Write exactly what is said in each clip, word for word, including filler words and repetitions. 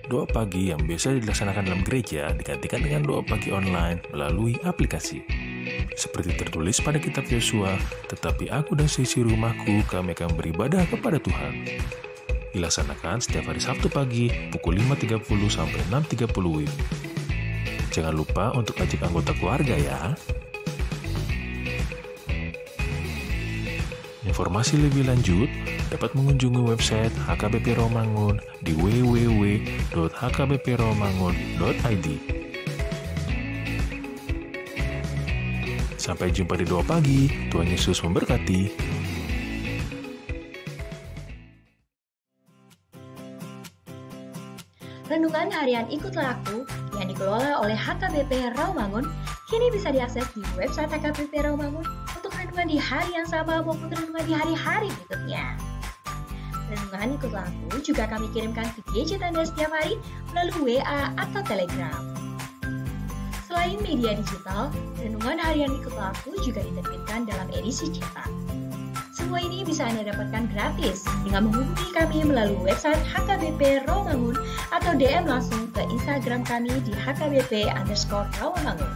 Doa pagi yang biasa dilaksanakan dalam gereja digantikan dengan doa pagi online melalui aplikasi. Seperti tertulis pada kitab Yosua, "Tetapi aku dan seisi rumahku, kami akan beribadah kepada Tuhan." Dilaksanakan setiap hari Sabtu pagi pukul lima tiga puluh sampai enam tiga puluh W I B. Jangan lupa untuk ajak anggota keluarga ya. Informasi lebih lanjut dapat mengunjungi website H K B P Rawamangun di w w w dot h k b p rawamangun dot i d. Sampai jumpa di doa pagi. Tuhan Yesus memberkati. Renungan Harian Ikutlah Aku yang dikelola oleh H K B P Rawamangun kini bisa diakses di website H K B P Rawamangun untuk renungan di hari yang sama maupun renungan di hari-hari berikutnya. Renungan Ikutlah Aku juga kami kirimkan ke gadget Anda setiap hari melalui W A atau Telegram. Selain media digital, Renungan Harian Ikutlah Aku juga diterbitkan dalam edisi cetak. Semua ini bisa Anda dapatkan gratis dengan menghubungi kami melalui website H K B P Rawamangun atau D M langsung ke Instagram kami di H K B P underscore Rawamangun.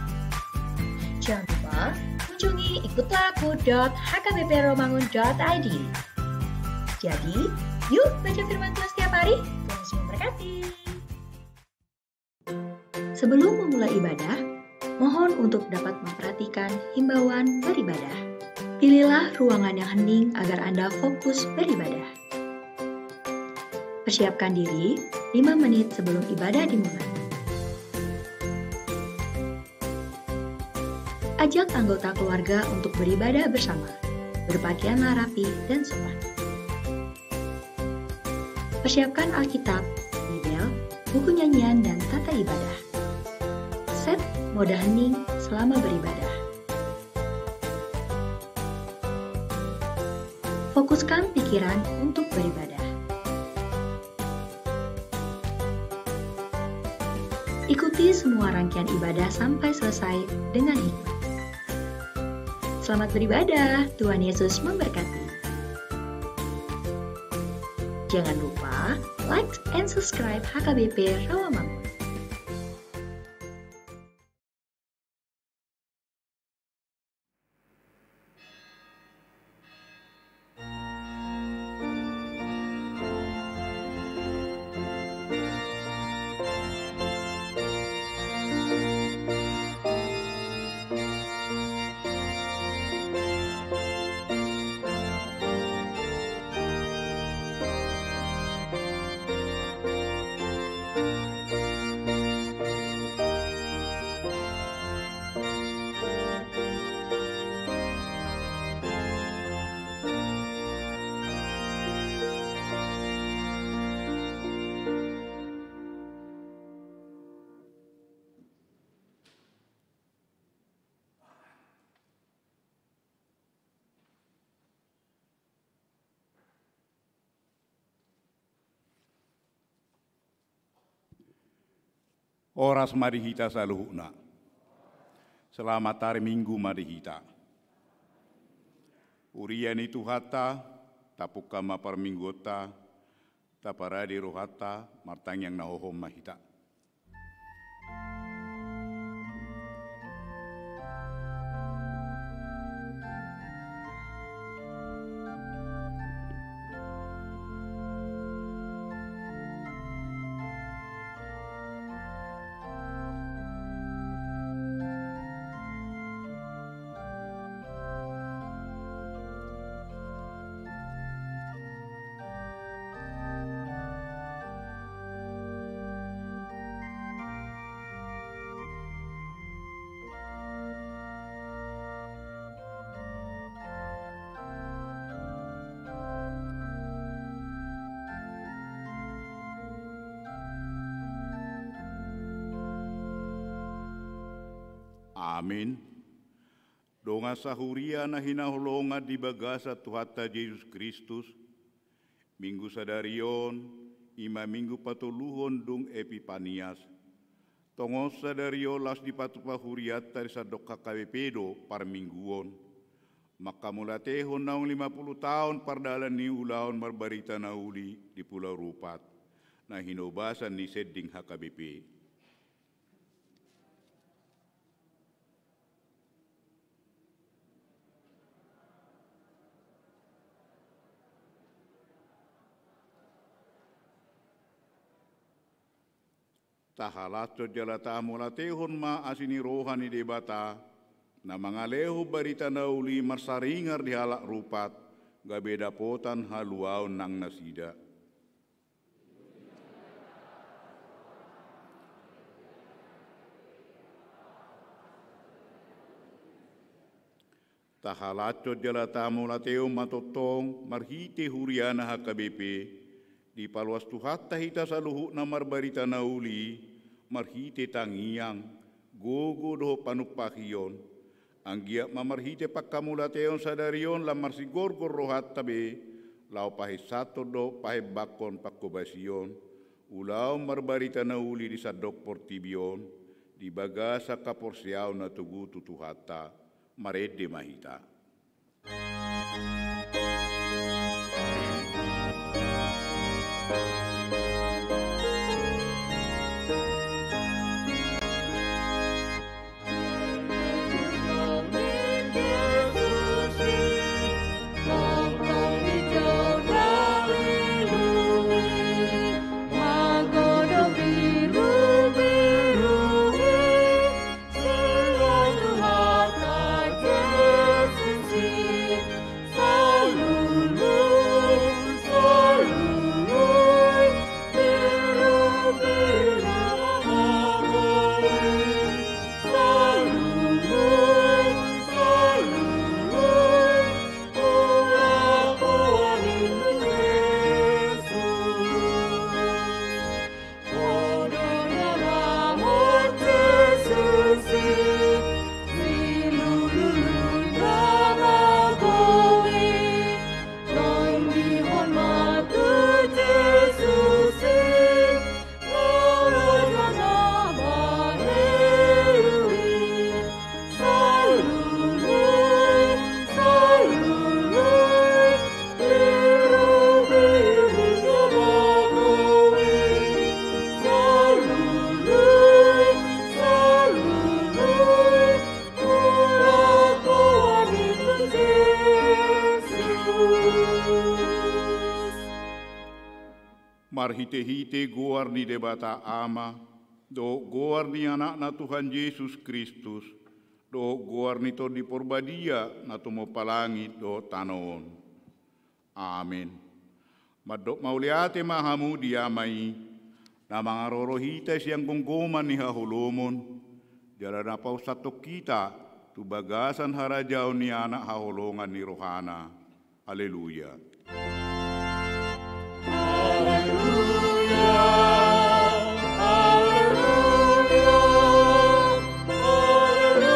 Jangan lupa kunjungi ikutlah aku dot h k b p rawamangun dot i d. Jadi, yuk baca firman Tuhan setiap hari. Tuhan Yesus memberkati. Sebelum memulai ibadah, mohon untuk dapat memperhatikan himbauan beribadah. Pilihlah ruangan yang hening agar Anda fokus beribadah. Persiapkan diri lima menit sebelum ibadah dimulai. Ajak anggota keluarga untuk beribadah bersama. Berpakaianlah rapi dan sopan. Persiapkan Alkitab, Bibel, buku nyanyian, dan tata ibadah. Set mode hening selama beribadah. Fokuskan pikiran untuk beribadah. Ikuti semua rangkaian ibadah sampai selesai dengan hikmat. Selamat beribadah, Tuhan Yesus memberkati. Jangan lupa like and subscribe H K B P Rawamangun. Horas ma di hita saluhutna. Selamat hari Minggu ma di hita. Huria ni Tuhanta, tapungka ma parmingguonta, taparade rohanta, martangiang na hohom ma hita. Amin. Dongan sahuria na hinaholongan di bagasan Tuhanta Jesus Kristus, Minggu sadari on, i ma Minggu patoluhon dung Epipanias. Tongon sadari on laos dipatupa hurianta di sandok H K B P do parmingguon. Manghamauliatehon naung lima puluh taon pardalan ni ulaon marbarita na uli di Pulau Rupat. Na hinobasan ni sending H K B P. Tahalashon jala tahamauliatehon ma asi ni roha ni Debata, na mangalehon barita na uli marsaringar di halak rupat, gabe dapotan haluaon nang nasida. Tahalashon jala tahamauliatehon ma tongtong marhite huriana H K B P, dipaloas Tuhanta hita saluhutna marbarita na uli, marhite tangiang, gogo dohot panumpahion. Anggiat ma marhite panghamauliatehon sadari on lam marsigorgor rohanta be, laho pahesanhon dohot pahembangkon panghobasion, ulaon marbarita na uli di sandok portibi on, di bagasan haporseaon na togu tu Tuhanta. Marende ma hita. Marhitehite goar ni Debata Ama, dohot goar ni Anakna Tuhan Jesus Kristus, dohot goar ni Tondi Porbadia na tumompa langit dohot tano on. Amen. Mandok mauliate ma hamu di Ama i, na mangaroro hita sian gomgoman ni haholomon, jala na paunsathon hita tu bagasan harajaon ni Anak haholongan ni rohana. Haleluya. Haleluya, haleluya, haleluya.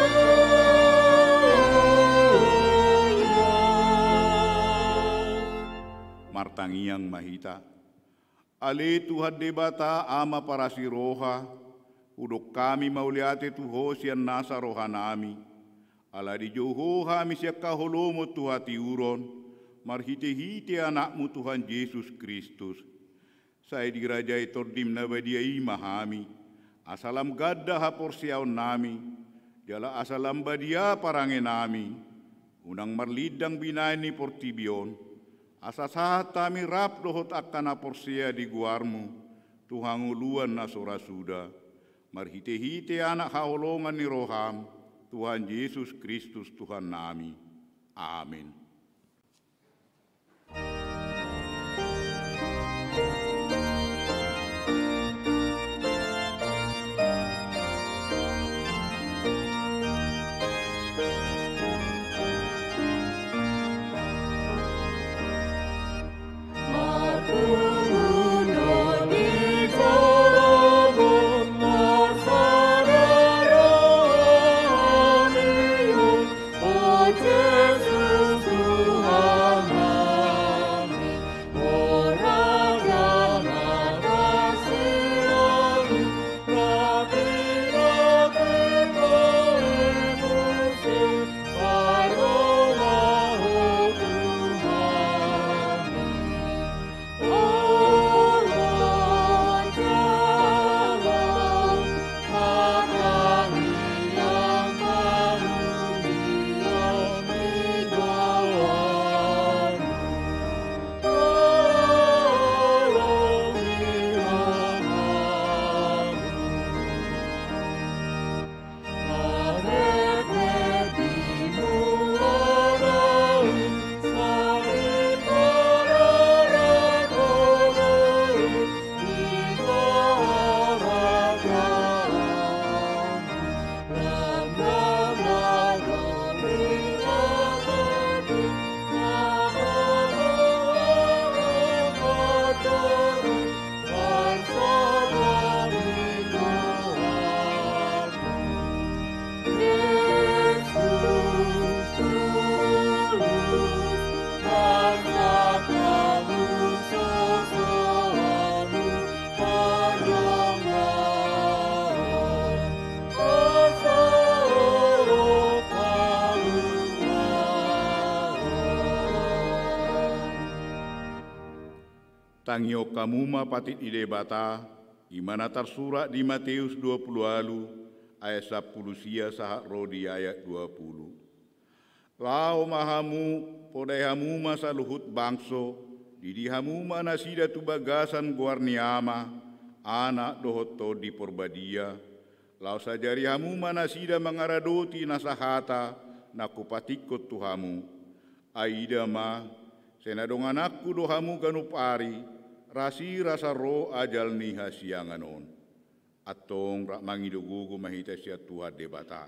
Martangiang ma hita. Ale Tuhan Debata, Ama parasi roha, hudok hami mauliate tu Ho sian nasa rohanami, ala dijou Ho hami sian haholomon tu hatiuron, marhitehite Anakmu Tuhan Jesus Kristus. Sai dirajai Tondim na badia i ma hami, asa lam ganda haporseaonnami, jala asa lam badia parangenami, unang marlindang binahen ni portibi on, asa sahat hami rap dohot angka na porsea di goarmu, tu hangoluan na so ra suda, marhitehite Anak haholongan ni roham, Tuhan Jesus Kristus Tuhannami. Amen. Tangihon hamu ma patik ni Debata, i ma na tarsurat di Mateus dua pulu ualu ayat sampulu sia sahat ro di ayat dua pulu. Laho ma hamu, podai hamu ma saluhut bangso, didi hamu ma nasida tu bagasan goar ni Ama, Anak dohot Tondi Porbadia, laos ajari hamu ma nasida mangaradoti nasa hata na hupatikkon tu hamu. Ai ida ma, sai na dongananku do hamu ganup ari, rasirasa ro ajal ni hasiangan on. Antong rap mangido gogo ma hita sian Tuhan Debata.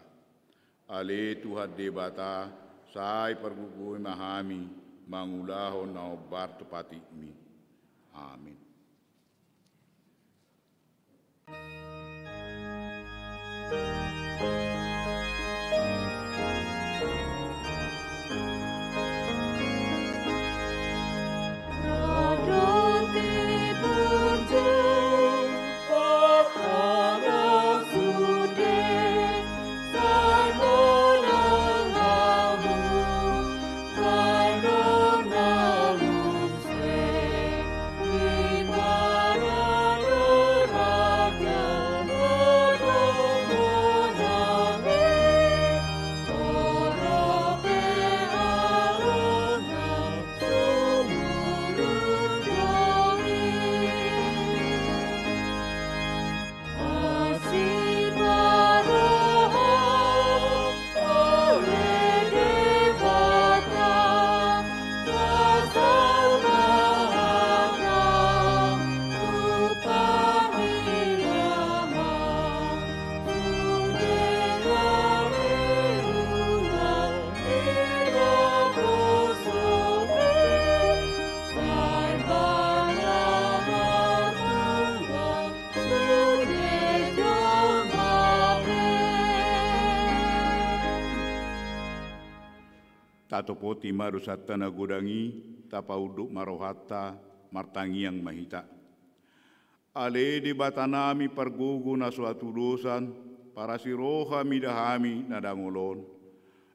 Ale Tuhan Debata, sai pargogoi ma hami mangulahon na hombar tu patikmi. Amin. Tatopoti ma dosanta na godang i, tapaunduk ma rohanta, martangiang ma hita. Ale Debatanami pargogo na so hatudosan, parasi roha mida hami na dangol on.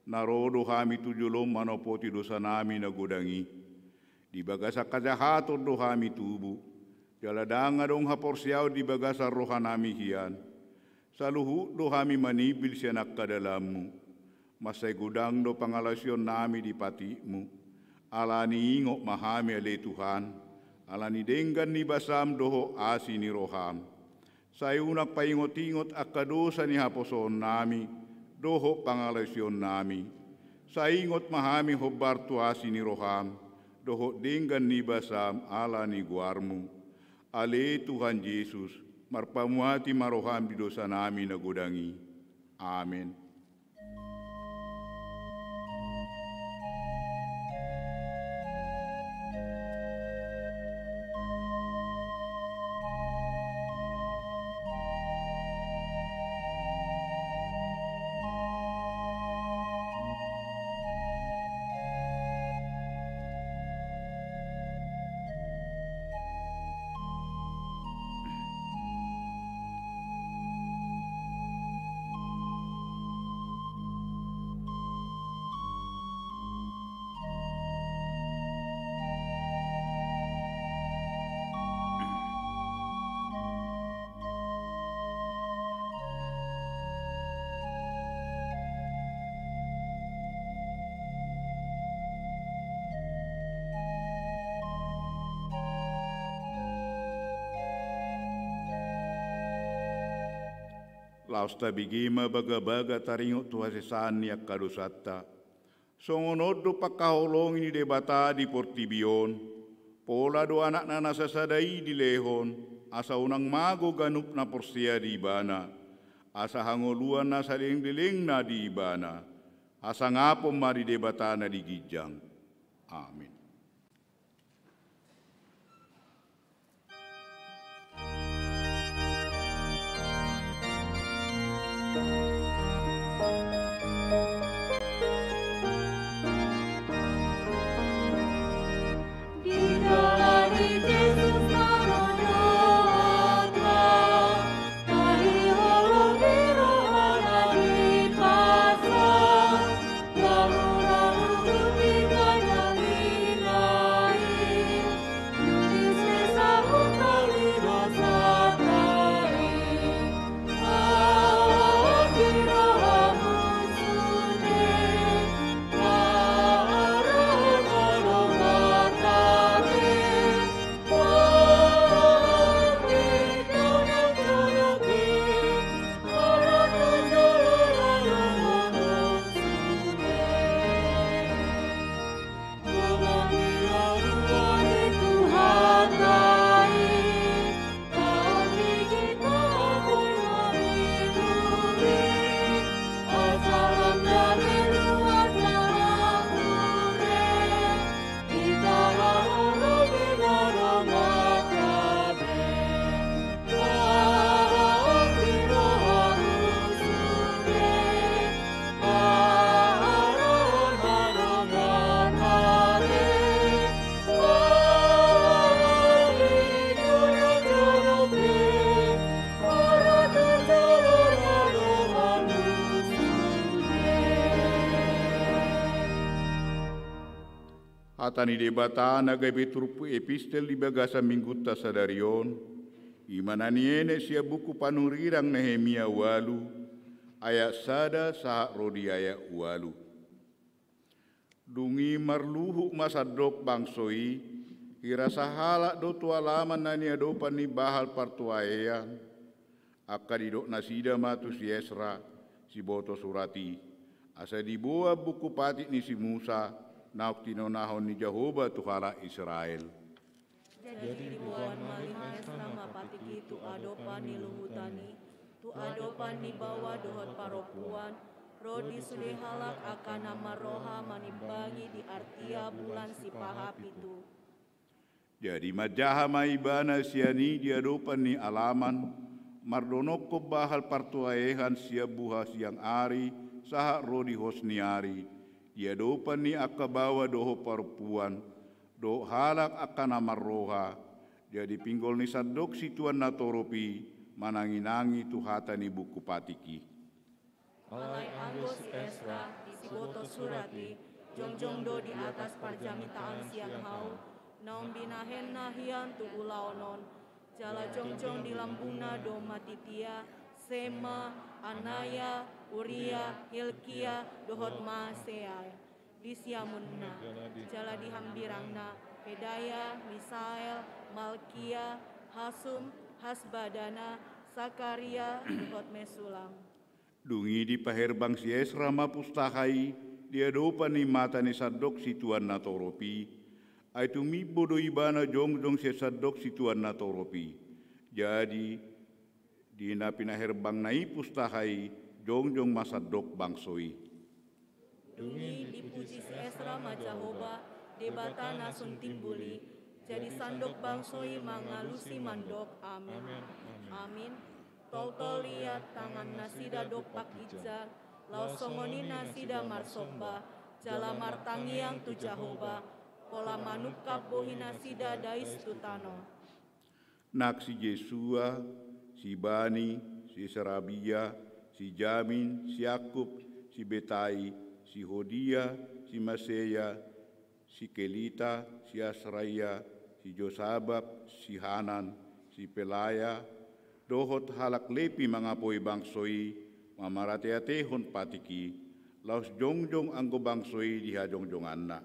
Na ro do hami tu jolom manopoti dosanami na godang i. Di bagasan hajahaton do hami tubu, jala ndang adong haporseaon di bagasan rohanami hian. Saluhut do hami manimbil sian angka dalanmu. Mansai godang do pangalaosionnami di patikmu. Alani i ingot ma hami ale Tuhan, alani denggan ni basam dohot asi ni roham. Sai unang paingotingot angka dosa ni haposoonnami dohot pangalaosionnami. Sai ingot ma hami hombar tu asi ni roham dohot denggan ni basam alani goarmu. Ale Tuhan Jesus, marpamuati ma roham di dosanami na godang i. Amen. Laos tabege ma bagabaga taringot tu hasesaan ni angka dosanta. Songon on do pangkaholongi ni Debata di portibi on, pola do Anakna na sasada i dilehon, asa unang mago ganup na porsea di Ibana, asa hangoluan na saleleng-lelengna di Ibana. Hasangapon ma di Debata na di ginjang. Amin. Hata ni Debata na gabe turpuk epistel di bagasan minggunta sadari on, i ma na nienet sian buku panurirang Nehemia ualu, ayat sada sahat ro di ayat ualu. Dung i marluhut ma sandok bangso i, hira sahalak do tu alaman na niadopan ni Baal partuaean, angka didok nasida ma tu si Esra, siboto surat i, asa diboan buku patik ni si Musa, naung tinonahon ni Jahowa tu halak Israel. Jadi diboan ma lima Esra ma patik i tu adopan ni luhutan i, tu adopan ni baoa dohot parompuan, ro di sude halak angka na marroha manimbangi di artia bulan sipaha pitu. Jadi manjaha ma ibana sian i di adopan ni alaman, mardonokkon Baal partuaean sian buha siang ari sahat ro di hos ni ari, di adopan ni angka baoa dohot parompuan, dohot halak angka na marroha. Jadi pinggol ni sandok situan na torop i mananginangi tu hata ni buku patik i. Alai anggo si Esra, siboto surat i, jongjong do di atas parjamittaan sian hau, naung binahenna hian tu ulaon on, jala jongjong di lambungna do Matitia, Sema, Anaya, Uria, Hilkia, dohot Maaseia, di siamunna, jala di hambirangna, Pedaya, Misael, Malkia, Hasum, Hasbadana, Sakaria, dohot Mesulam. Dung i dipaherbang si Esra ma pustaha i di adopan ni mata ni sandok situan na torop i, ai tumimbo do ibana jongjong sian sandok situan na torop i. Jadi, di na pinaherbangna i pustaha i, jongjong ma sandok bangso i. Dung i dipuji si Esra ma Jahowa, Debata na sun timbul i, jadi sandok bangso i mangalusi mandok, Amin. Amin. Toltol ia tangan nasida dompak ginjang, laos songon i nasida marsomba, jala martangiang tu Jahowa, pola manungkap bohi nasida dais tu tano. Nang si Jesua, si Bani, si Serabia, si Jamin, si Akkub, si Betai, si Hodia, si Maseia, si Kelita, si Asraia, si Josabad, si Hanan, si Pelaya, dohot halak Lepi mangapoi bangso i, mamarateatehon patik i, laos jongjong anggo bangso i di hajongjonganna.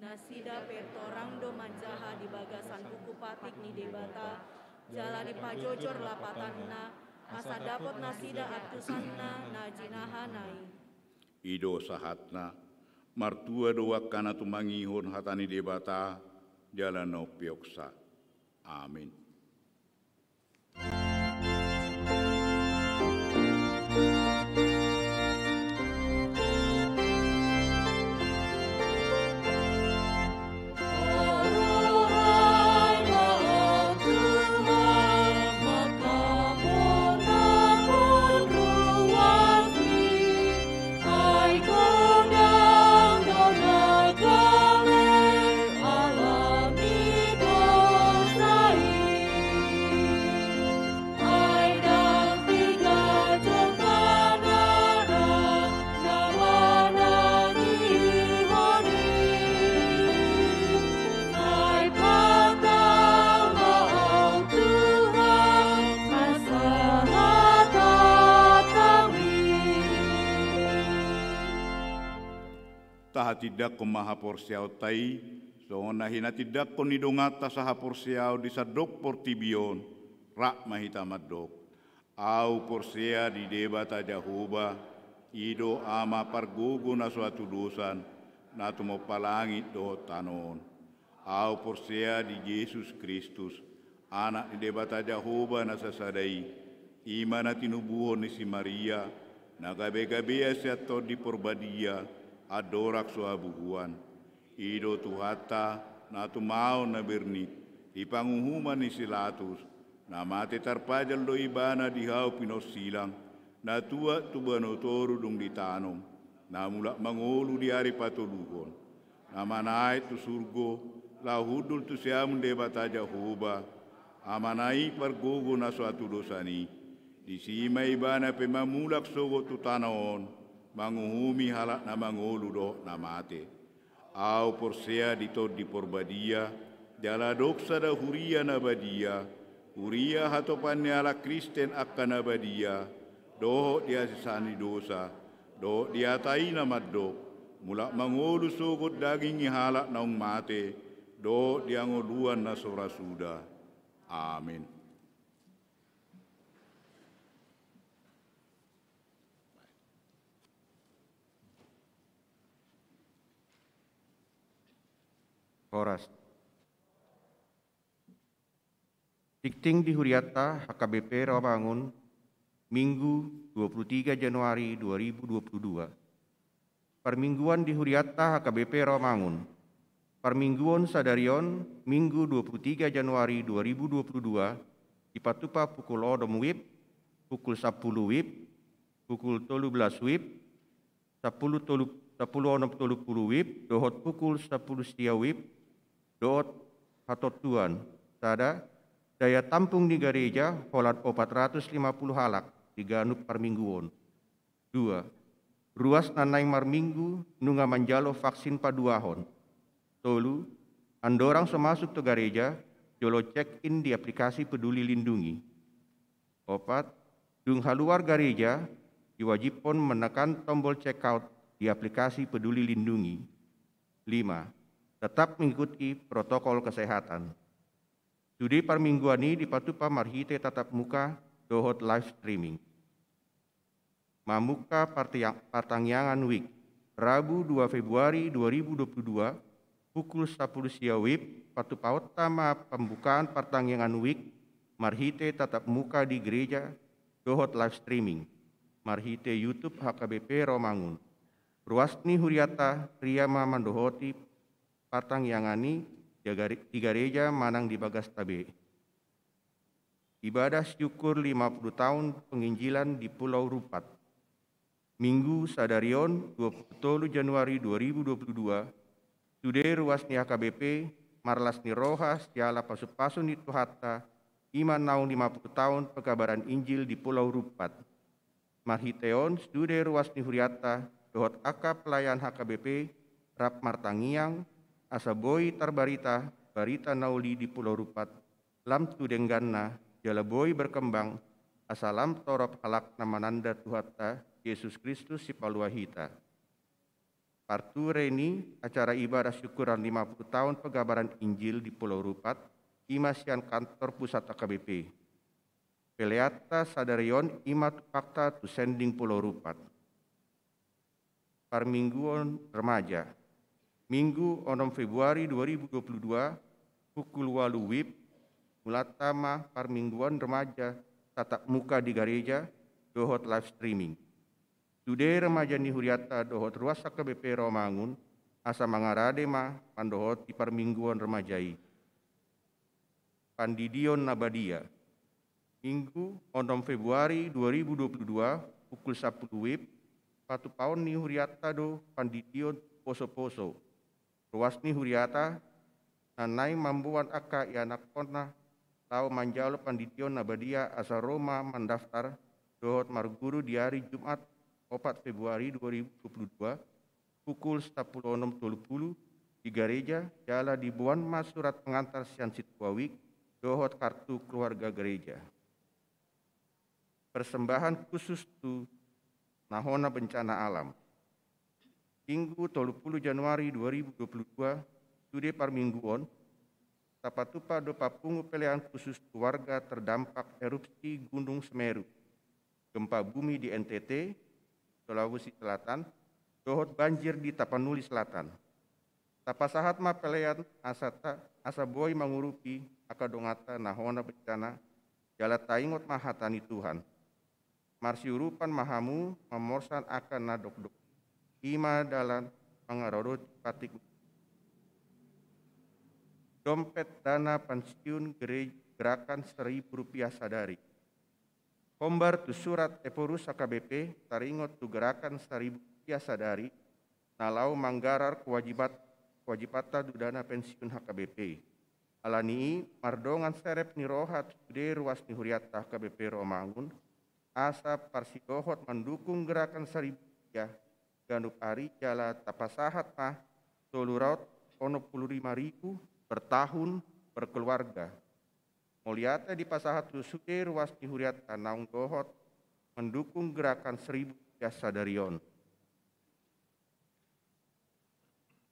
Nasida pe torang do manjaha di bagasan buku patik ni Debata, jala dipajojor lapatanna, asa dapot nasida antusanna na jinahana i. I do sahatna, martua do angka na tumangihon hata ni Debata, jala na umpeopsa. Amin. Tahatindangkon ma haporseaonta i, songon na hinatindangkon ni donganta sahaporseaon di sandok portibi on, rap ma hita mandok. Ahu porsea di Debata Jahowa, i do Ama pargogo na so hatudosan, na tumompa langit dohot tano on. Ahu porsea di Jesus Kristus, Anak ni Debata Jahowa na sasada i, i ma na tinubuhon ni si Maria, na gabegabean sian Tondi Porbadia, andorang so habuhuan. I do Tuhanta, na tumaon na bernit, di panguhuman ni si Latus, na mate tarpajal do ibana di hau pinonsilang, na tuat tu banua toru dung ditanom, na mulak mangolu di ari patoluhon, na manaek tu surgo, laho hundul tu siamun Debata Jahowa, Amana i pargogo na so hatudosan i. Disi ma ibana pe mamulak sogot tu tano on, manguhumi halak na mangolu dohot na mate. Ahu porsea di Tondi Porbadia, jala adong sada huria na badia, huria hatopan ni halak Kristen angka na badia, dohot di hasesaan ni dosa, dohot di hata i na mandok, mulak mangolu sogot daging ni halak naung mate, dohot di hangoluan na so ra suda. Amen. Horas. Tingting di hurianta H K B P Rawamangun, Minggu dua puluh tiga Januari dua ribu dua puluh dua. Parmingguan di hurianta H K B P Rawamangun. Parmingguon sadari on, Minggu dua puluh tiga Januari dua ribu dua puluh dua, dipatupa pukul onom wib, pukul sampulu wib, pukul tolu belas wib, sampulu tolu, sampulu onom tolu pulu wib, dohot pukul sampulu sia wib, dohot hatontuan, sada, daya tampung ni gareja holan opat ratus lima pulu halak di ganup parmingguon. Dua, ruas na naeng marminggu nunga manjalo vaksin paduahon. Tolu, andorang so masuk tu gareja, jolo check in di aplikasi Peduli Lindungi. Opat, dung haluar gareja, diwajibhon menekan tombol check out di aplikasi Peduli Lindungi. Lima, tetap mengikuti protokol kesehatan. Sude parmingguan i dipatupa marhite tatap muka dohot live streaming. Mamungka partia-, partangiangan wik. Rabu dua Februari dua ribu dua puluh dua, pukul sampulu sia wib, patupaonta ma pambukaan partangiangan wik marhite tatap muka di gereja dohot live streaming marhite YouTube H K B P Rawamangun. Ruas ni hurianta ria ma mandohoti partangiangan i di gare-, di gareja manang di bagasta be. Ibadah syukur lima puluh tahun penginjilan di Pulau Rupat. Minggu sadari on, dua puluh tolu Januari dua ribu dua puluh dua, sude ruas ni H K B P marlas ni roha siala pasupasu ni Tuhanta, i ma naung lima puluh tahun pekabaran Injil di Pulau Rupat. Marhite on, sude ruas ni hurianta dohot angka pelayan H K B P rap martangiang, asa boi tarbarita barita na uli di Pulau Rupat, lam tu dengganna, jala boi berkembang, asa lam torop halak na mananda Tuhanta Jesus Kristus Sipalua hita. Parture ni acara ibadah syukuran lima puluh tahun pekabaran Injil di Pulau Rupat, i ma sian kantor pusat H K B P. Peleanta sadari on i ma tupakta tu sending Pulau Rupat. Parmingguon remaja. Minggu onom Februari dua ribu dua puluh dua, pukul walu wib, mulanta ma parmingguon remaja tatap muka di gareja dohot live streaming. Sude remaja ni hurianta dohot ruas H K B P Rawamangun, asa mangarade ma mandohoti parmingguon remaja i. Pandidion na badia. Minggu onom Februari dua ribu dua puluh dua, pukul sampulu wib, patupaon ni hurianta do pandidion poso-poso. Ruas ni hurianta na naeng mamboan angka ianakhonna laho manjalo pandidion na badia asa ro ma mandaftar dohot marguru di ari Jumat opat Februari dua ribu dua puluh dua, pukul sampulu onom tolu pulu di gareja, jala diboan ma surat pengantar sian sintua wik dohot kartu keluarga gareja. Persembahan khusus tu na hona bencana alam. Minggu tolu pulu Januari dua ribu dua puluh dua, sude parmingguon, tapatupa do papungu pelean khusus tu warga terdampak erupsi Gunung Semeru, gempa bumi di N T T, Sulawesi Selatan, dohot banjir di Tapanuli Selatan. Tapasahat ma pelean asa ta-, asa boi mangurupi angka donganta na hona bencana, jala taingot ma hata ni Tuhan. Marsiurupan ma hamu mamorsan angka na dokdok. I ma dalan mangaradoti patik. Dompet dana pensiun gere-, gerakan seribu rupiah sadari. Hombar tu surat Ephorus H K B P taringot tu gerakan seribu rupiah sadari, na laho manggarar kewajibat-, kewajibanta tu dana pensiun H K B P. Alani i, mardongan serep ni roha tu sude ruas ni hurianta H K B P Rawamangun, asa parsidohot mandukung gerakan seribu rupiah ganup ari jala tapasahat ma tolu ratus onom pulu lima ribu per tahun per keluarga. Mauliate dipasahat tu sude ruas ni hurianta naung dohot mendukung gerakan seribu tiga sadari on.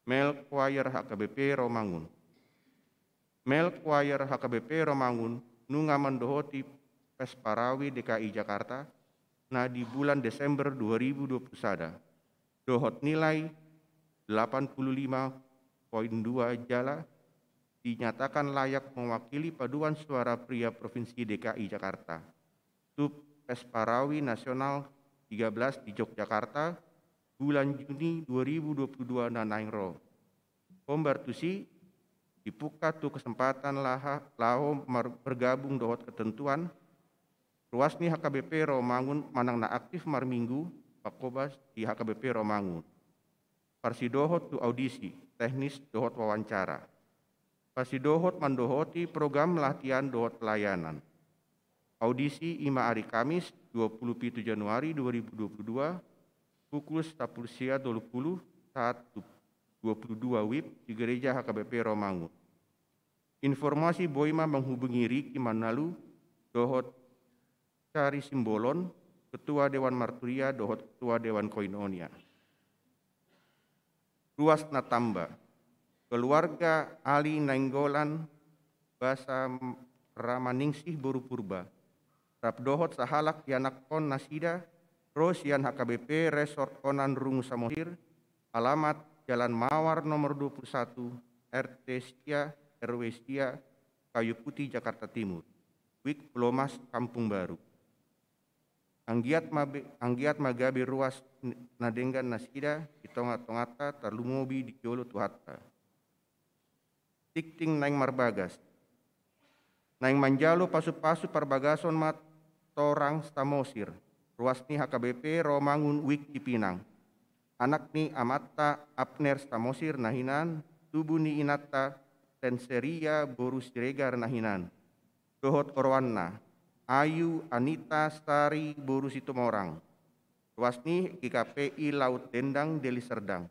Male Choir H K B P Rawamangun. Male Choir H K B P Rawamangun nunga mandohoti Pesparawi D K I Jakarta na di bulan Desember dua ribu dua puluh sada dohot nilai delapan puluh lima poin dua jala dinyatakan layak mewakili paduan suara pria Provinsi D K I Jakarta tu Pesparawi Nasional tiga belas di Yogyakarta, bulan Juni dua ribu dua puluh dua na naeng ro. Hombar tusi, dipungka tu kesempatan laha, laho mar-, bergabung dohot ketentuan, ruas ni H K B P Rawamangun manang na aktif marminggu, pangkobas di H K B P Rawamangun. Parsidohot tu audisi, teknis dohot wawancara. Parsidohot mandohoti program latihan dohot pelayanan. Audisi i ma ari Kamis dua puluh pitu Januari dua ribu dua puluh dua, pukul sapuluh sia tolu puluh saat tu dua puluh dua WIB di Gereja H K B P Rawamangun. Informasi boi ma menghubungi Riki Manalu dohot Sari Simbolon, Ketua Dewan Marturia dohot Ketua Dewan Koinonia. Ruas na tamba. Keluarga Ali Nainggolan basa Ramaningsih boru Purba, rap dohot sahalak ianakhon nasida, ro sian H K B P Resort Onan Rungu Samosir, alamat Jalan Mawar nomor dua puluh satu, R T sia, R W sia, Kayu Putih, Jakarta Timur. WIB Pulomas, Kampung Baru. Anggiat ma be-, anggiat ma gabe ruas n-, na denggan nasida di tonga-tonganta, tarlumobi di jolo Tuhanta. Tingting naeng marbagas. Naeng manjalo pasu-pasu parbagason ma torang Samosir, ruas ni H K B P Rawamangun WIB Cipinang. Anak ni amanta Abner Samosir na hinan, tubu ni inanta Tenseria boru Siregar na hinan. Dohot oroanna, Ayu Anita Sari boru Situmorang. Ruas ni G K P I Laut Dendang, Deli Serdang.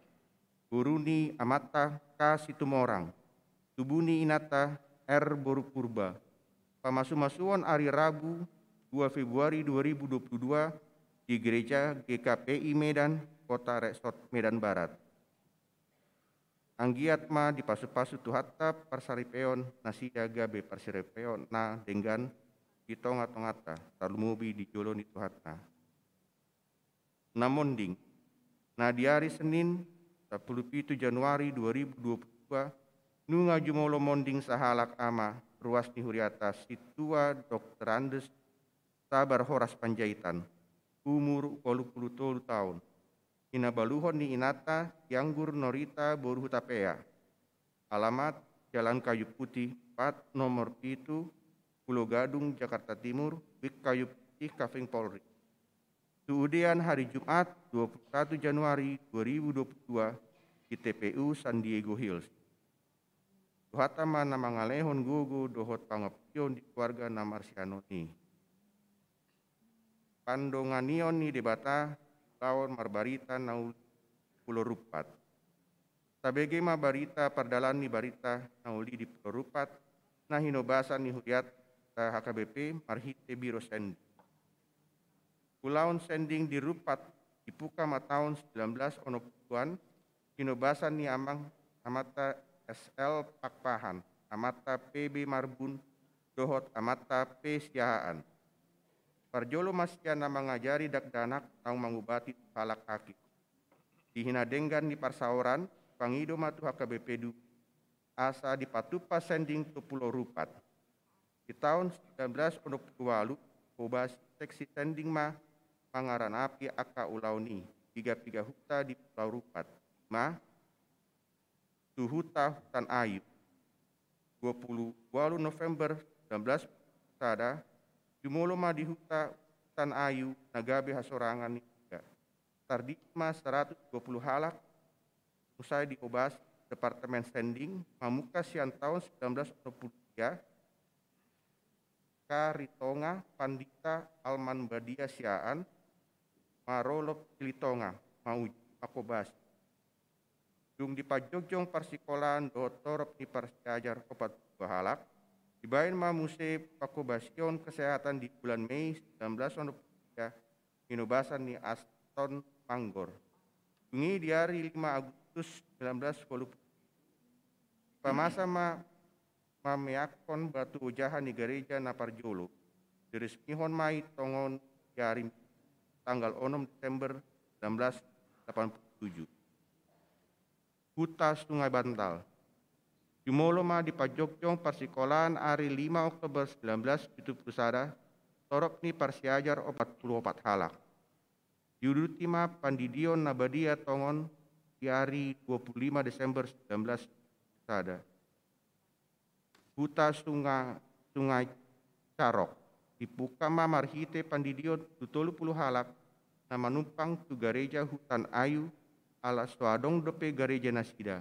Boru ni amanta K Situmorang. Tubu ni inanta R boru Purba. Pamasu-masuon ari Rabu dua Februari dua ribu dua puluh dua di Gereja G K P I Medan, Kota Resort Medan Barat. Anggiat ma dipasu-pasu Tuhanta parsaripeon nasida gabe parsaripeon na denggan di tonga-tonganta, tarlumobi di jolo ni Tuhanta. Na monding. Na di ari Senin, sapuluh pitu Januari dua ribu dua puluh dua, nunga jumolo monding sahalak ama, ruas ni huriata, Sintua Doktor Andes Sabar Horas Panjaitan, umur walu pulu tolu taon. Hinabaluhon ni inanta, Tianggur Norita boru Hutapea. Alamat, Jalan Kayu Putih, pat, nomor pitu, Pulo Gadung, Jakarta Timur, WIB Kayu Putih, Kaving Polri. Tuudean hari Jumat, dua puluh satu Januari dua ribu dua puluh dua, di T P U San Diego Hills. Tuhanta ma na mangalehon gogo dohot pangampuon di keluarga na marsianon i. Pandonganion ni Debata, ulaon marbarita na uli Pulo Rumpat. Tabege ma barita pardalan ni barita na uli di Pulo Rumpat, na hinobasan ni huriata H K B P marhite biro sending. Ulaon sending di Rumpat dipungka ma taon sembilan belas onom puluhan, hinobasan ni amang amanta S L Pakpahan, amanta P B Marbun, dohot amanta P Siahaan. Parjolo ma sian na mangajari dakdanak naung mangubati tu halak aki. Di hinadenggan ni parsaoran, pangido ma tu H K B P Duma, asa dipatumpa sending tu Pulo Rumpat. Di taon sembilan belas onom puluh walu, hobasi seksi sending ma mangaranapi angka ulaon i, piga-piga huta di Pulo Rumpat, i ma, tu huta Hutan Ayu. Dua puluh walu November sembilan belas sada, jumolo ma di huta Hutan Ayu na gabe hasorangan ni Tiga. Tardidi ma saratus dua puluh halak, muse dihobasi Departemen Sending, mamungka sian taon sembilan belas onom puluh tiga, Karitonga Pandita Alman Badia Siahaan, marolop Silitonga, mauji, manghobasi. Dung dipajongjong parsikolaan dohot torop ni parsiajar opat pulu dua halak, dibaen ma muse pangkobasion kesehatan di bulan Mei sembilan belas onom pulu sia, di nobasan ni Aston Manggor. Dung i di ari lima Agustus sembilan belas walu pulu, dipamasa ma mameakkon batu ojahan ni gareja na parjolo. Diresmihon ma i tongon di ari tanggal onom Desember sembilan belas delapan pulu tujuh. Huta Sungai Bantal. Jumolo ma dipajongjong parsikolaan ari lima Oktober sembilan belas pitu pulu sada, torop ni parsiajar opat pulu opat halak. Diuduti ma pandidion na badia tongon di ari dua pulu lima Desember sembilan belas sada. Huta Sunga-, Sungai Carok. Dibuka ma marhite pandidion tu tolu pulu halak na manumpang tu gareja Hutan Ayu, ala so adong dope gareja nasida.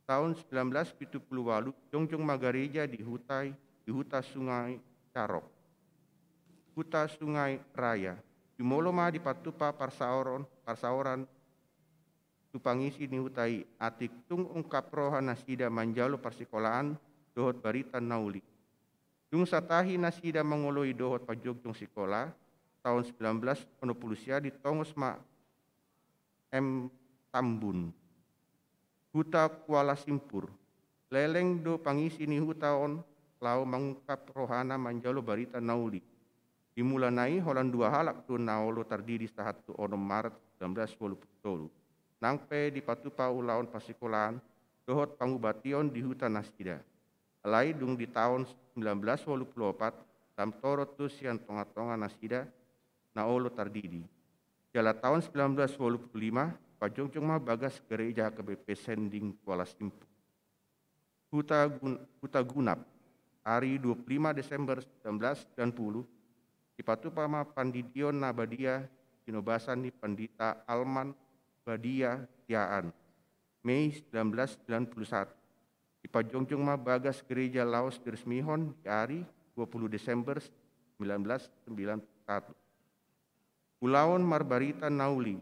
Taon sembilan belas pitu pulu walu, jongjong ma gareja di huta i, di Huta Sungai Carok. Huta Sungai Raya. Jumolo ma dipatupa parsaoron, parsaoran tu pangisi ni huta i, atik tung ungkap roha nasida manjalo parsikolaan dohot barita na uli. Dung satahi nasida mangoloi dohot pajongjong sikola, taon sembilan belas onom pulu sia ditongos ma M Tambun, Huta Kuala Simpur. Leleng do pangisi ni huta on laho mangungkap rohana manjalo barita na uli. Di mulana i holan dua halak do na olo tardidi sahat tu onom Maret sembilan belas walu pulu tolu. Nang pe dipatupa ulaon parsikolaan dohot pangubation di huta nasida. Alai dung di taon sembilan belas walu pulu opat, lam torop do sian tongatonga nasida na olo tardidi. Jala taon sembilan belas walu pulu lima, pajongjong ma bagas gareja H K B P Sending Kuala Simpur. Huta Gun-, Huta Gunap, ari dua pulu lima Desember sembilan belas sembilan pulu, dipatupa ma pandidion na badia di nobasan ni Pandita Alman Badia Siaan, Mei sembilan belas sembilan pulu satu. Dipajongjong ma bagas gareja laos diresmihon di ari dua pulu Desember sembilan belas sembilan pulu satu. Ulaon marbarita na uli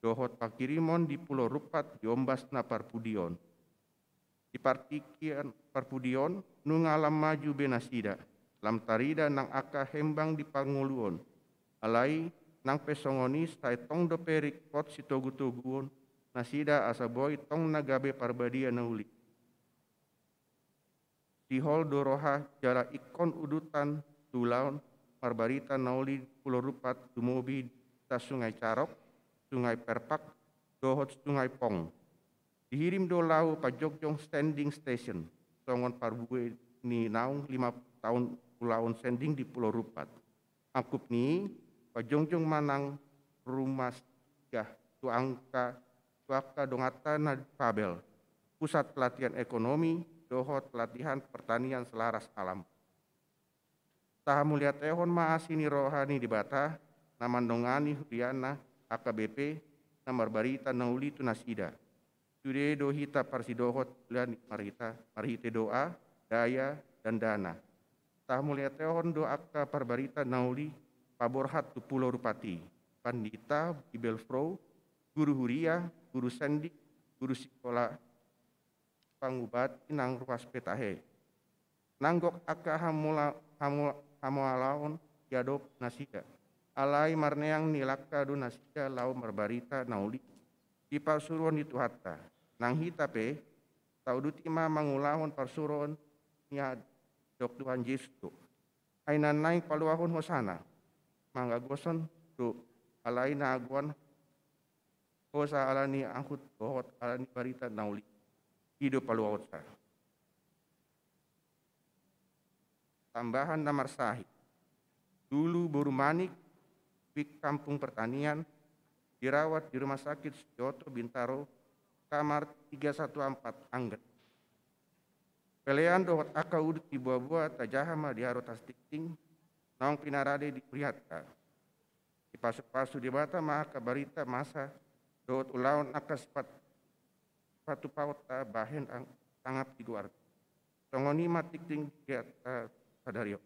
dohot pangkirimon di Pulo Rumpat di ombas na parpudi on. Di partingkian parpudi on, nunga lam maju be nasida, lam tarida nang angka hembang di parngoluon. Alai nang pe songon i sai tong dope ringkot sitogutoguon nasida asa boi tong na gabe parbadia na uli. Sihol do roha jala ingkon udutan tu ulaon marbarita na uli di Pulo Rumpat, lumobi di Sungai Carok, Sungai Perpak, dohot Sungai Pong. Dihirim do laho pajongjong sending station, songon parbue ni naung lima taon ulaon sending di Pulo Rumpat. Angkup ni i, pajongjong ma nang rumah singgah tu angka, tu angka donganta na di Fabel, pusat pelatihan ekonomi dohot pelatihan pertanian selaras alam. Tahamauliatehon ma asi ni roha ni Debata na mandongani huriana H K B P na marbarita na uli tu nasida. Sude do hita parsidohot huriana marhita, marhite doa, daya, dan dana. Tahamauliatehon do angka parbarita na uli paborhat tu Pulo Rumpat i, pandita, Bibelvrouw, guru huria, guru sending, guru sikola, pangubati nang ruas pe tahe. Nang gok angka hamola-, hamo-, hamoalaon diadop nasida. Alai marneang ni langka do nasida laho marbarita na uli di parsuruon ni Tuhanta. Nang hita pe, tauduti ma mangulahon parsuruon ni a-, didok Tuhan Jesus do. Ai na naeng paluahon hosana, manggagoshon do, alai na agoan hosa ala ni angkut dohot ala ni barita na uli. I do paluahonsa. Tambahan na marsahit. Dulu boru Manik, Bik Kampung Pertanian, dirawat di Rumah Sakit Sujoto Bintaro, kamar tiga satu empat Anggren. Pelean dohot angka udut ni boaboa tajaha ma di Arotas Tingting, naung pinarade di hurianta. Dipasupasu Debata ma angka barita masa dohot ulaon angka sipat-, sipatupaonta bahen ang-, sangap di goarna. Songon i ma Tingting di hurianta sadari on.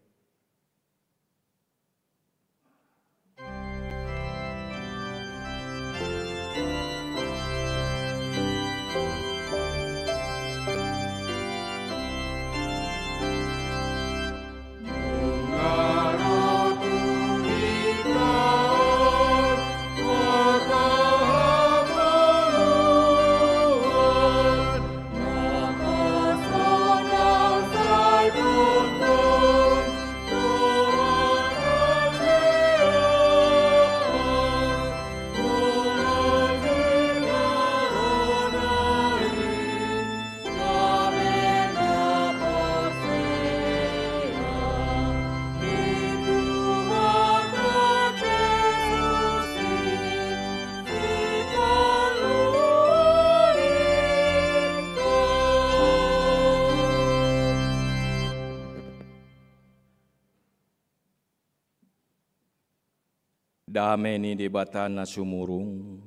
Dame ni Debata na sumurung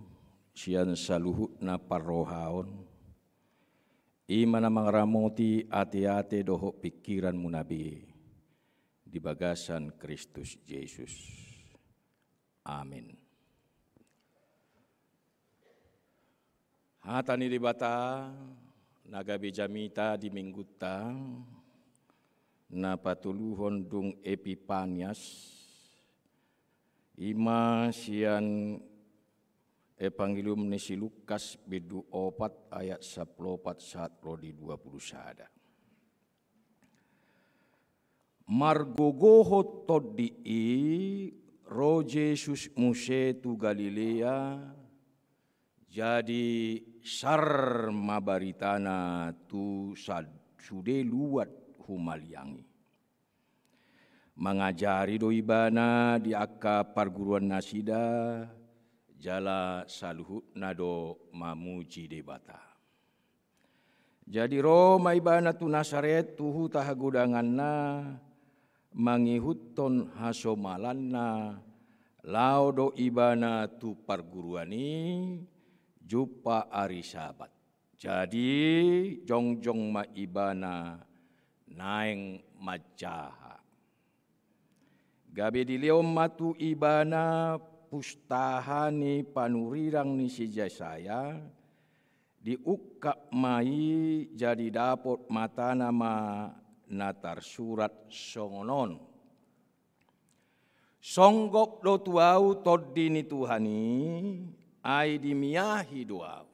sian saluhutna parrohaon, i ma na mangaramoti ateate dohot pingkiranmuna be di bagasan Kristus Jesus. Amin. Hata ni Debata na gabe jamita di Minggunta na patoluhon dung Epipanias, i ma sian Evangelium ni si Lukas bindu opat ayat sampulu opat sahat ro di dua pulu sada. Margogohon tondi i, ro Jesus muse tu Galilea, jadi sar ma baritana tu sa-, sude luat humaliang i. Mangajari do ibana di angka parguruannasida, jala saluhutna do mamuji Debata. Jadi ro ma ibana tu Nasaret, tu huta hagodanganna, mangihuthon hasomalanna, laho do ibana tu parguruan i, jumpa ari Sabat. Jadi jongjong ma ibana naeng manjaha. Gabe dilehon ma tu ibana pustaha ni panurirang ni si Jesaya, diungkap ma i, jadi dapot matana ma na tarsurat songon on: Songgop do tu ahu tondi ni Tuhan i, ai dimiahi do ahu.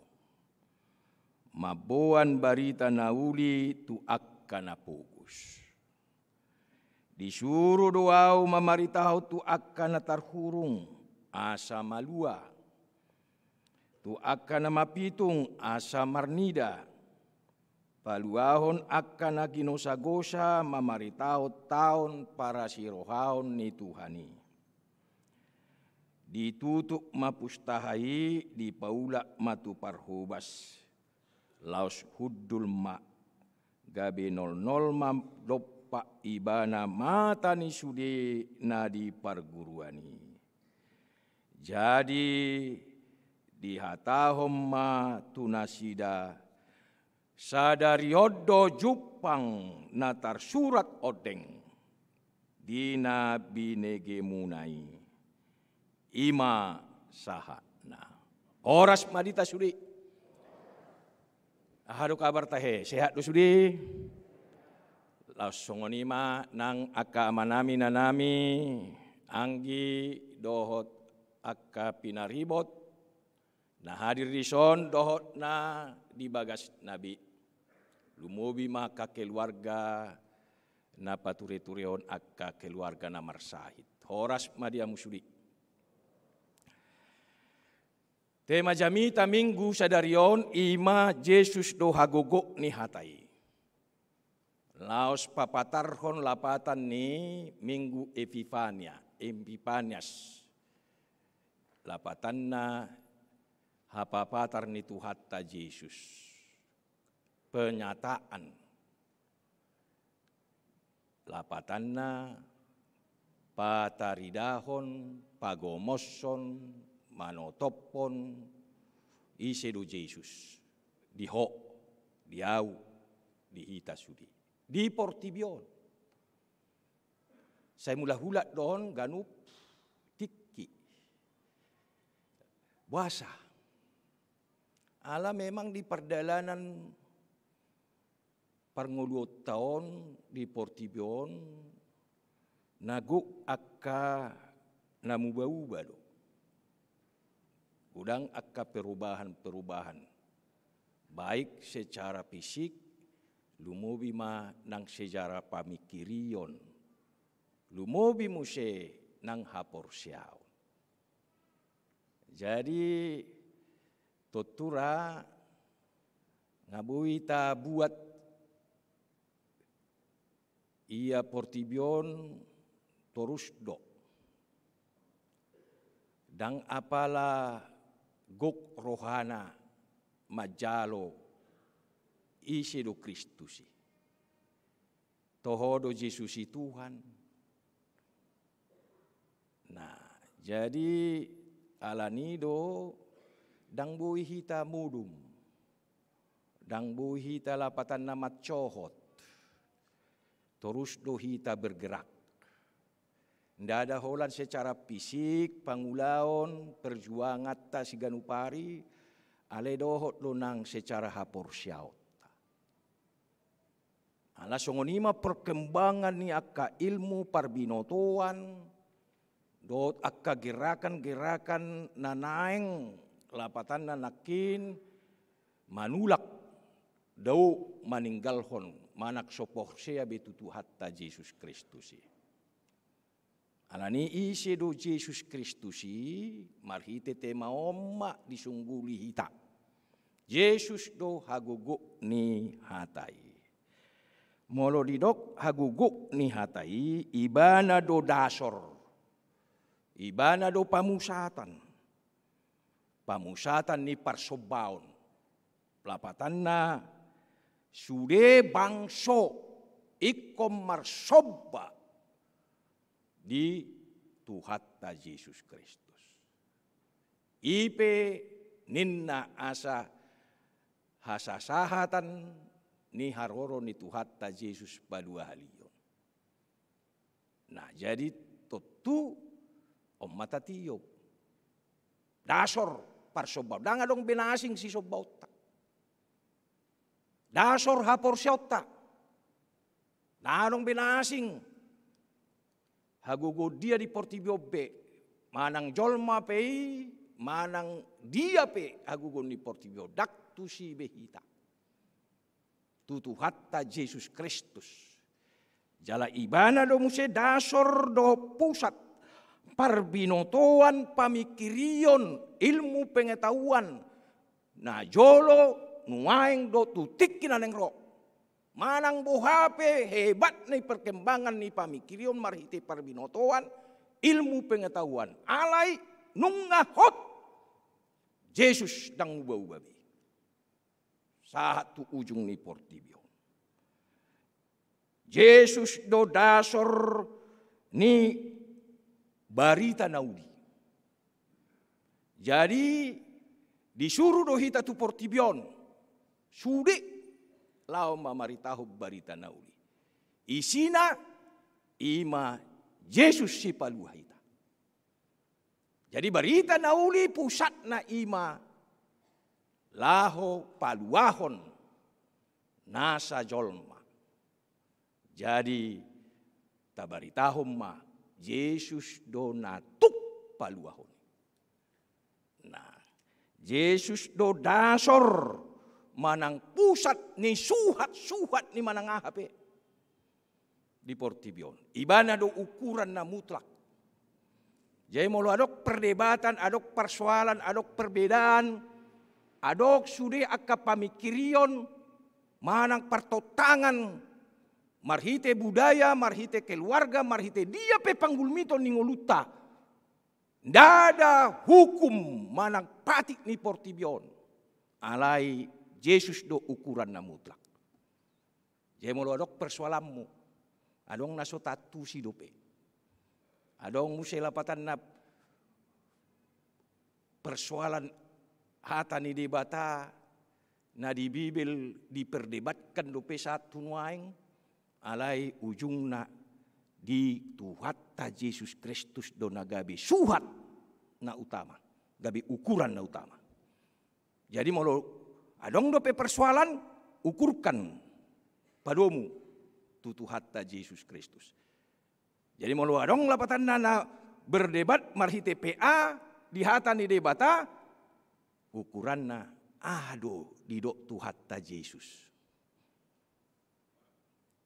Mamboan barita na uli tu angka na pogos. Disuru do ahu mamaritahon tu angka na tarhurung, asa malua. Tu angka na mapitung, asa marnida. Paluahon angka na ginosagosa, mamaritahon taon parasirohaon ni Tuhan i. Ditutup ma pustaha i, dipaulak ma tu parhobas. Laos hundul ma, gabe nolnol ma dompak ibana mata ni sude na di parguruan i. Jadi dihatahon ma tu nasida: Sadari on do jumpang na tarsurat ondeng di na binegemuna i. I ma sahatna. Horas ma di hita sude. Aha do kabar tahe? Sehat do sude? Laos songon i ma nang angka amanami, inanami, anggi dohot angka pinaribot na hadir dison dohot na di bagasna be. Lumobi ma angka keluarga na patureturehon angka keluarga na marsahit. Horas ma di hamu sude. Tema jamita Minggu sadari on i ma Jesus do hagogotan ni hata i. Laos papatarhon lapatan ni Minggu Epifania, Epipanias. Lapatanna hapapatar ni Tuhanta Jesus. Penyataan. Lapatanna pataridahon, pagomoshon, manotophon ise do Jesus di ho, di ahu, di hita sude. Di portibi on. Sai mulak-ulak do on ganup tingki. Boasa? Ala memang di pardalanan parngoluonta on di portibi on, na gok angka na muba-uba do. Godang angka perubahan-perubahan, baik secara fisik, lumobi ma nang secara pamingkirion, lumobi muse nang haporseaon. Jadi, tontu ra nga boi tabuat ia portibi on torus do. Ndang apala gok rohana manjalo ise do Kristus i. Toho do Jesus i Tuhan. Nah, Jadi, alani do, ndang boi hita modom, ndang boi hita lapatanna mansohot, torus do hita bergerak. Ndada holan secara fisik, pangulaon, perjuanganta siganup ari, alai dohot do nang secara haporseaonta. Ala songon i ma perkembangan ni angka ilmu parbinotoan, dohot angka gerakan-gerakan na naeng lapatanna nangkin manulak dao maninggalhon manang so porsea be tu Tuhanta Jesus Kristus i. Alani ise do Jesus Kristus i, marhite tema on ma disungguli hita. Jesus do hagogoon ni hata i. Molo didok hagogoon ni hata i, ibana do dasor. Ibana do pamusatan. Pamusatan ni parsombaon. Lapatanna sude bangso ingkon marsomba di Tuhanta Jesus Kristus. I pe ninna asa hasasahatan ni haroro ni Tuhanta Jesus paduahalion. Nah, jadi tontu on ma tatiop. Dasor parsombaon. Ndang adong be na asing sisombaonta. Dasor haporseaonta. Ndang adong be na asing hagogoon dia di portibi on be. Manang jolma pe i, manang dia pe hagogoon ni portibi on. Ndang tusi be hita. Tu Tuhanta Jesus Kristus. Jala ibana do muse dasor dohot pusat parbinotoan, pamingkirion, ilmu pengetahuan na jolo, nuaeng dohot tu tingki na naeng ro. Manang boha pe hebat ni perkembangan ni pamingkirion marhite parbinotoan, ilmu pengetahuan. Alai nunga hot Jesus ndang uba-uba be. Sahat tu ujung ni portibi on. Jesus do dasor ni barita na uli. Jadi, disuru do hita tu portibi on. Sude laho mamaritahon barita na uli. Isina i ma Jesus sipalua hita. Jadi barita na uli pusatna i ma laho paluahon nasa jolma. Jadi tabaritahon ma Jesus do na tuk paluahon. Nah, Jesus do dasor manang pusat ni suhat-suhat ni manang aha pe di portibi on. Ibana do ukuran na mutlak. Jadi molo adong perdebatan, adong persoalan, adong perbedaan, adong sude angka pamingkirion, manang partontangan, marhite budaya, marhite keluarga, marhite dia pe panggulmiton ni ngolunta. Ndada hukum manang patik ni portibi on. Alai Jesus do ukuran na mutlak. Jadi molo adong persoalanmu, adong na so taantusi dope. Adong muse lapatanna persoalan hata ni Debata na di Bibel diperdebatkan dope sahat tu nuaeng, alai ujungna di Tuhanta Jesus Kristus do na gabe suhat na utama, gabe ukuran na utama. Jadi molo adong dope persoalan, ukurkan padomu tu Tuhanta Jesus Kristus. Jadi molo adong lapatanna na berdebat marhite P A di hata ni Debata, ukuranna aha do didok Tuhanta Jesus.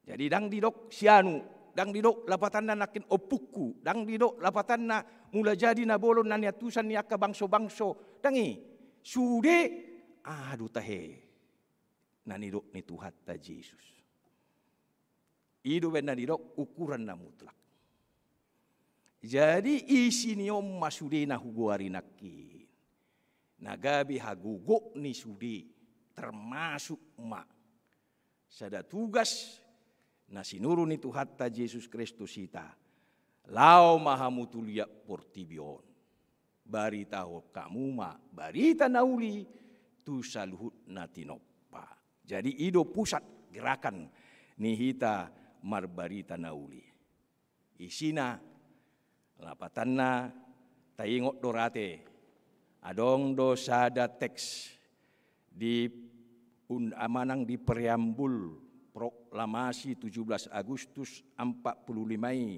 Jadi ndang didok si anu, ndang didok lapatanna nangkin ompungku, ndang didok lapatanna mula jadi na bolon na niantusan ni angka bangso-bangso, ndang i. Sude aha do tahe na nidok ni Tuhanta Jesus. I do umbahen na didok ukuran na mutlak. Jadi isi ni on ma sude na hugoari nangkin. Na gabe hagogoon ni sude, termasuk ma sada tugas na sinuru ni Tuhanta Jesus Kristus hita. Laho ma hamu tu liat portibi on. baritahon hamu ma barita na uli tu saluhutna tinompa. Jadi i do pusat gerakan ni hita marbarita na uli. Isina, lapatanna, taingot do ra ate, adong do sada teks di un-, manang di preambul proklamasi tujuh belas Agustus empat puluh lima i,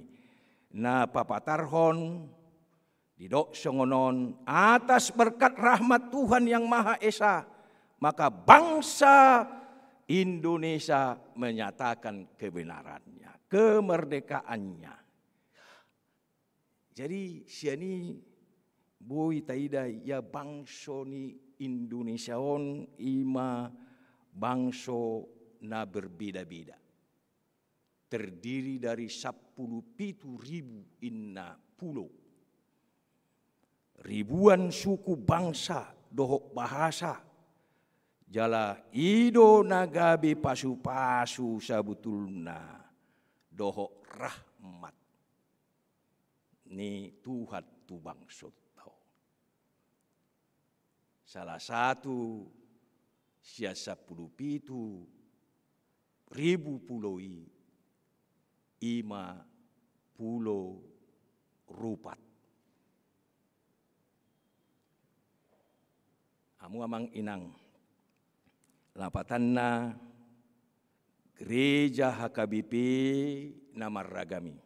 na papatarhon, didok songon on: "Atas berkat rahmat Tuhan yang Maha Esa, maka bangsa Indonesia menyatakan kebenarannya, kemerdekaannya." Jadi sian i boi taida ia bangso ni Indonesia on i ma bangso na berbeda-beda, terdiri dari sampulu pitu ribu inna pulo. Ribuan suku, bangsa dohot bahasa, jala i do na gabe pasu-pasu sabotulna dohot rahmat ni Tuhan tu bangsonta on. Salah satu sian sampulu pitu ribu pulo i, i ma Pulo Rupat. Hamu amang inang, lapatanna, gereja H K B P na marragam i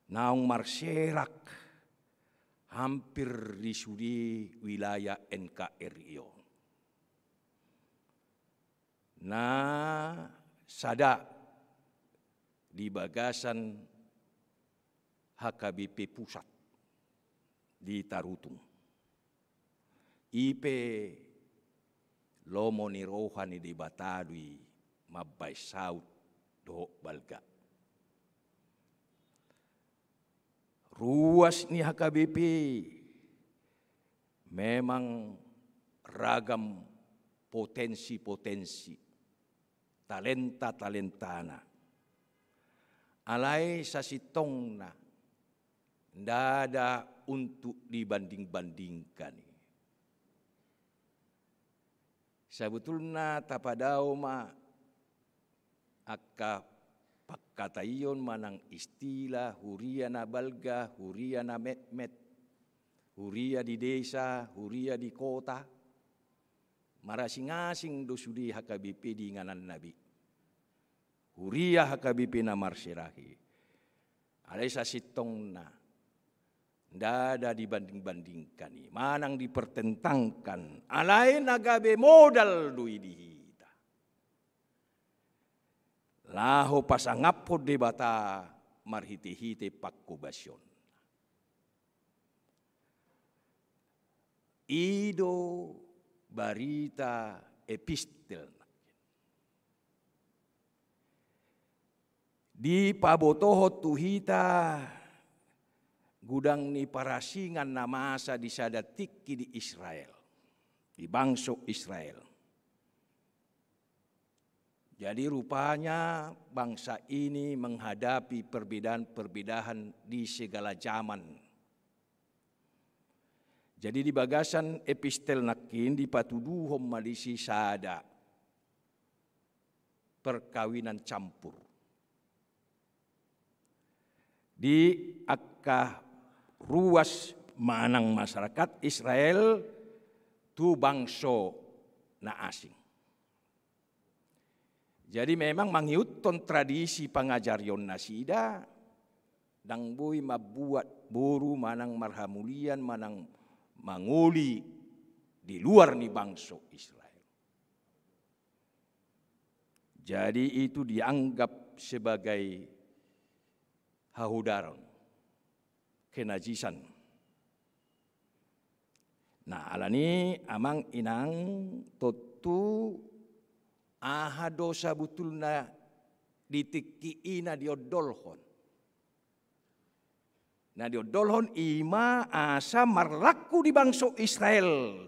naung marserak hampir di sude wilayah N K R I on. Na sada di bagasan H K B P pusat di Tarutung. I pe lomo ni roha ni Debata do i mambahen saut dohot balga. Ruas ni H K B P memang ragam potensi-potensi, talenta-talentana. Alai sasintongna ndada untuk dibanding-bandingkan i. Sabotulna tapadao ma angka pangkataion manang istilah, huria na balga, huria na metmet, huria di desa, huria di kota. Marasing-asing do sude H K B P di ingananna be. Huria H K B P na marserak i. Alai sasintongna ndada dibanding-bandingkan i, manang dipertentangkan, alai na gabe modal do i di hita laho pasangaphon Debata marhite-hite pangkobasion. I do barita epistel. Dipabotohon tu hita godang ni parasingan na masa di sada tingki di Israel, di bangso Israel. Jadi rupanya bangsa ini menghadapi perbedaan-perbedaan di segala zaman. Jadi di bagasan epistel nangkin dipatuduhon ma disi sada perkawinan campur di angka ruas manang masyarakat Israel tu bangso na asing. Jadi memang mangihuthon tradisi pangajarion nasida, ndang boi mambuat boru manang marhamulian manang mangoli di luar ni bangso Israel. Jadi itu dianggap sebagai hahudaron, kenajisan. Nah, alani amang inang, tontu aha do sabotulna di tingki i na diondolhon? Na diondolhon i ma asa marlaku di bangso Israel,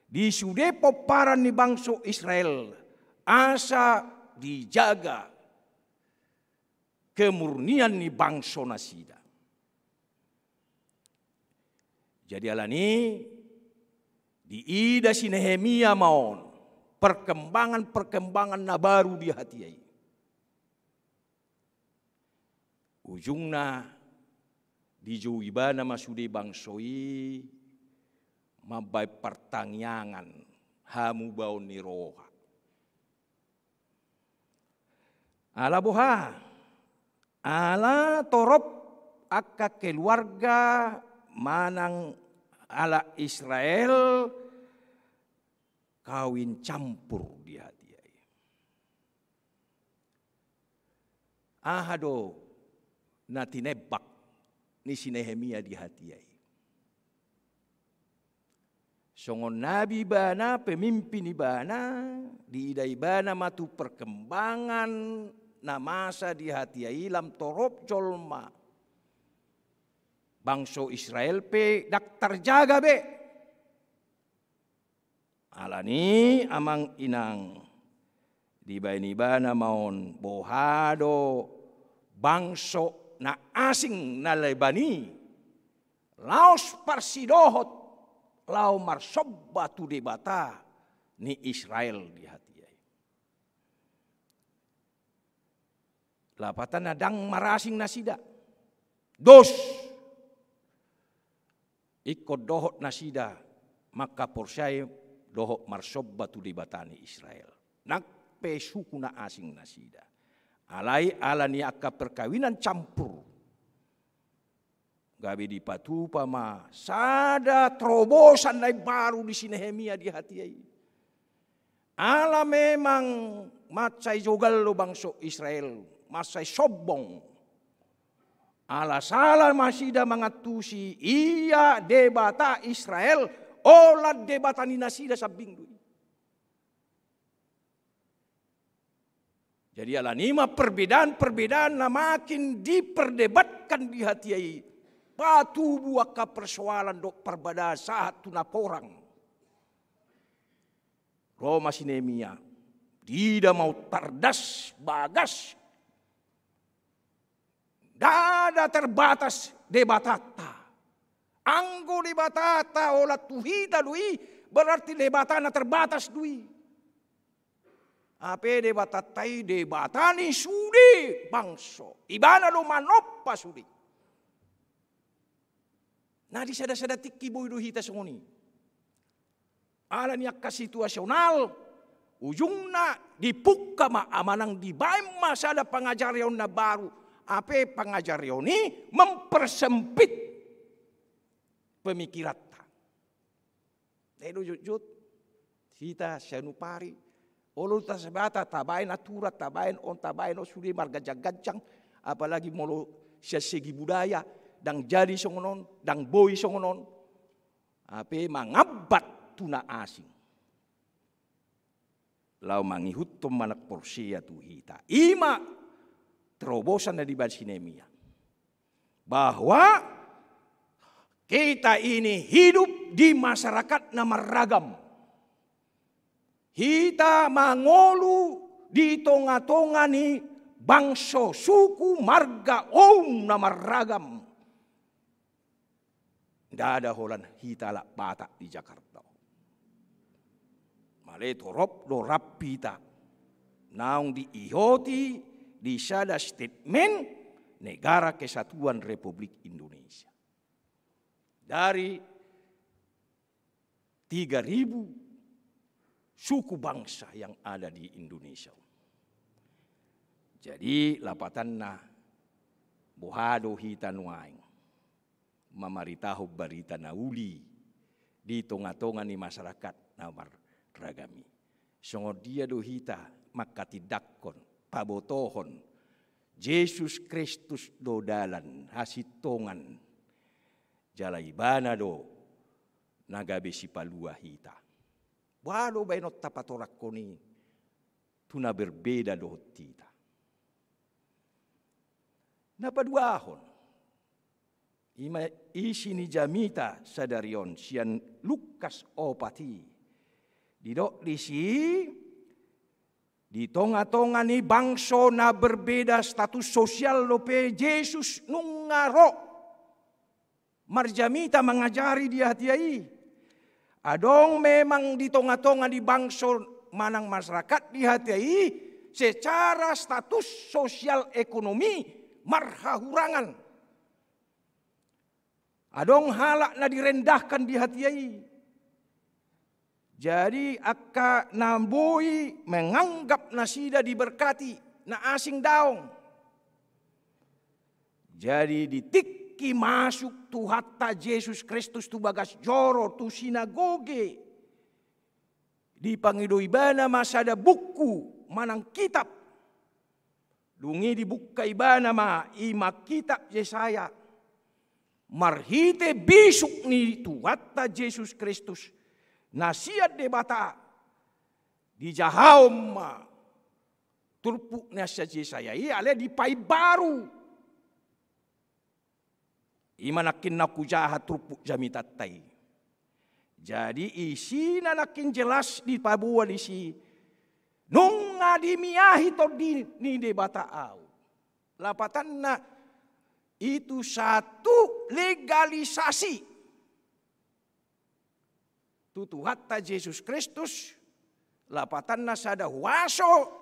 di sude pomparan ni bangso Israel, asa dijaga kemurnian ni bangso nasida. Jadi alani diida si Nehemia ma on perkembangan-perkembangan na baru di hatiha i. Ujungna dijou ibana ma sude bangso i mambaen partangiangan hamubaon ni roha. Ala boha? Ala torop angka keluarga manang halak Israel kawin campur di hatiha i. Aha do na tinembak ni si Nehemia di hatiha i? Songon nabi ibana, pemimpin ibana, diida ibana ma tu perkembangan na masa di hatiha i lam torop jolma. Bangso Israel pe ndang tarjaga be. Alani amang inang, dibaen ibana ma on boha do bangso na asing na leban i laos parsidohot laho marsomba tu Debata ni Israel di hatiha i. Lapatanna ndang marasing nasida. Dos. Ingkon dohot nasida mangkaporseai dohot marsomba tu Debata ni Israel. Nang pe suku na asing nasida. Alai alani angka perkawinan campur gabe dipatupa ma sada terobosan na imbaru di si Nehemia di hatiha i. Ala memang mansai jogal do bangso Israel, mansai sombong. Ala sala nasida mangantusi ia Debata Israel, holan debata ni nasida sambing do i. Jadi alani i ma perbedaan-perbedaan na makin diperdebatkan di hatiha i, patubu angka persoalan dohot parbadaan sahat tu naporang. Ro ma si Nehemia, diida ma on tardas bagas. Ndada terbatas Debatanta. Anggo Debatanta holan tu hita do i, berarti Debata na terbatas do i. Hape Debatanta i Debata ni sude bangso. Ibana do manompa sude. Na di sada-sada tingki boi do hita songon i. Alani angka situasional, ujungna dipungka ma, manang dibaen ma sada pangajarion na baru, hape pangajarion i mempersempit pemikiranta. Ndai do jotjot hita sianupari, olo tasabata tabaen aturan, tabaen on, tabaen on, sude marganjang-ganjang, apalagi molo sian segi budaya, ndang jadi songon on, ndang boi songon on. Hape mangambat tu na asing laho mangihuthon manang porsea tu hita. I ma terobosan na dibaen si Nehemia, bahwa kita ini hidup di masyarakat na marragam. Hita mangolu di tonga-tonga ni bangso, suku, marga, oum na marragam. Ndada holan hita halak Batak di Jakarta on. Male torop do rap hita naung diihoti di sada statement Negara Kesatuan Republik Indonesia. Dari tiga ribu suku bangsa yang ada di Indonesia. Jadi lapatanna, boha do hita nuaeng mamaritahon barita na uli di tonga-tonga ni masyarakat na marragam i. Songon dia do hita mangkatindangkon, pabotohon, Jesus Kristus do dalan, hasintongan, jala Ibana do na gabe sipalua hita. Boha do baenonta patorangkon i tu na berbeda dohot hita? Na paduahon, i ma isi ni jamita sadari on sian Lukas opat i. Didok disi, di tonga-tonga ni bangso na berbeda status sosial dope Jesus nunga ro. marjamita mangajari di hatiha i. Adong memang di tonga-tonga ni bangso manang masyarakat di hatiha i, secara status sosial ekonomi marhahurangan. Adong halak na direndahkan di hatiha i. Jadi angka na boi menganggap nasida diberkati, na asing daong. Jadi di tingki masuk Tuhanta Jesus Kristus tu bagas joro, tu sinagoge, dipangido ibana ma sada buku manang kitab. Dung i dibuka ibana ma, i ma kitab Jesaya. Marhite bisuk ni Tuhanta Jesus Kristus na sian Debata, dijahahon ma turpuk na sian Jesaya i, alai dipaimbaru. I ma nangkin na hujaha turpuk jamitanta i. Jadi isina nangkin jelas dipaboa disi, nunga dimiahi Tondi ni Debata ahu. Lapatanna, itu satu legalisasi tu Tuhanta Jesus Kristus, lapatanna sada huaso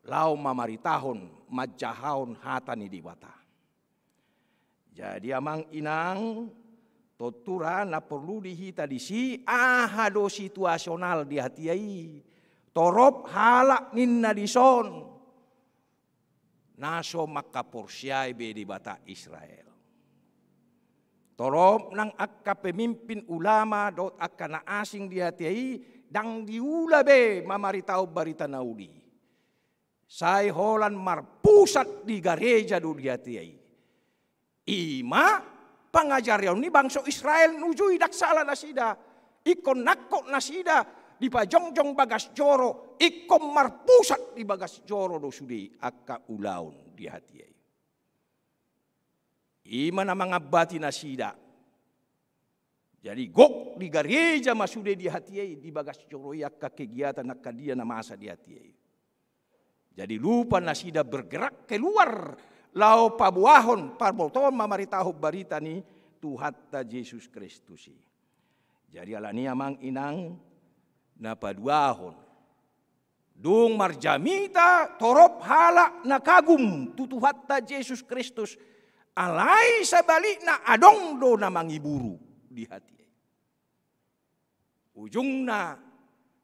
laho mamaritahon, manjahahon hata ni Debata. Jadi amang inang, tontu ra na porlu di hita disi, aha do situasional di hatiha i. Torop halak ninna dison na so mangkaporseai be Debata Israel. Torop nang angka pemimpin ulama dohot angka na asing di hatiha i, ndang diula be mamaritahon barita na uli. Sai holan marpusat di gareja do di hatiha i. I ma pangajarion ni bangso Israel, nujui ndang sala nasida. Ingkon nangkok nasida dipajongjong bagas joro, ingkon marpusat di bagas joro do sude angka ulaon di hatiha i. I ma na mangambati nasida. Jadi gok di gareja ma sude di hatiha i, di bagas joro i angka kegiatan, angka dia na masa di hatiha i. Jadi lupa nasida bergerak keluar laho paboahon, pabotohon, mamaritahon barita ni Tuhanta Jesus Kristus i. Jadi alani amang inang, na paduahon, dung marjamita torop halak na kagum tu Tuhanta Jesus Kristus, alai sabalikna adong do na mangiburu di hatiha i. Ujungna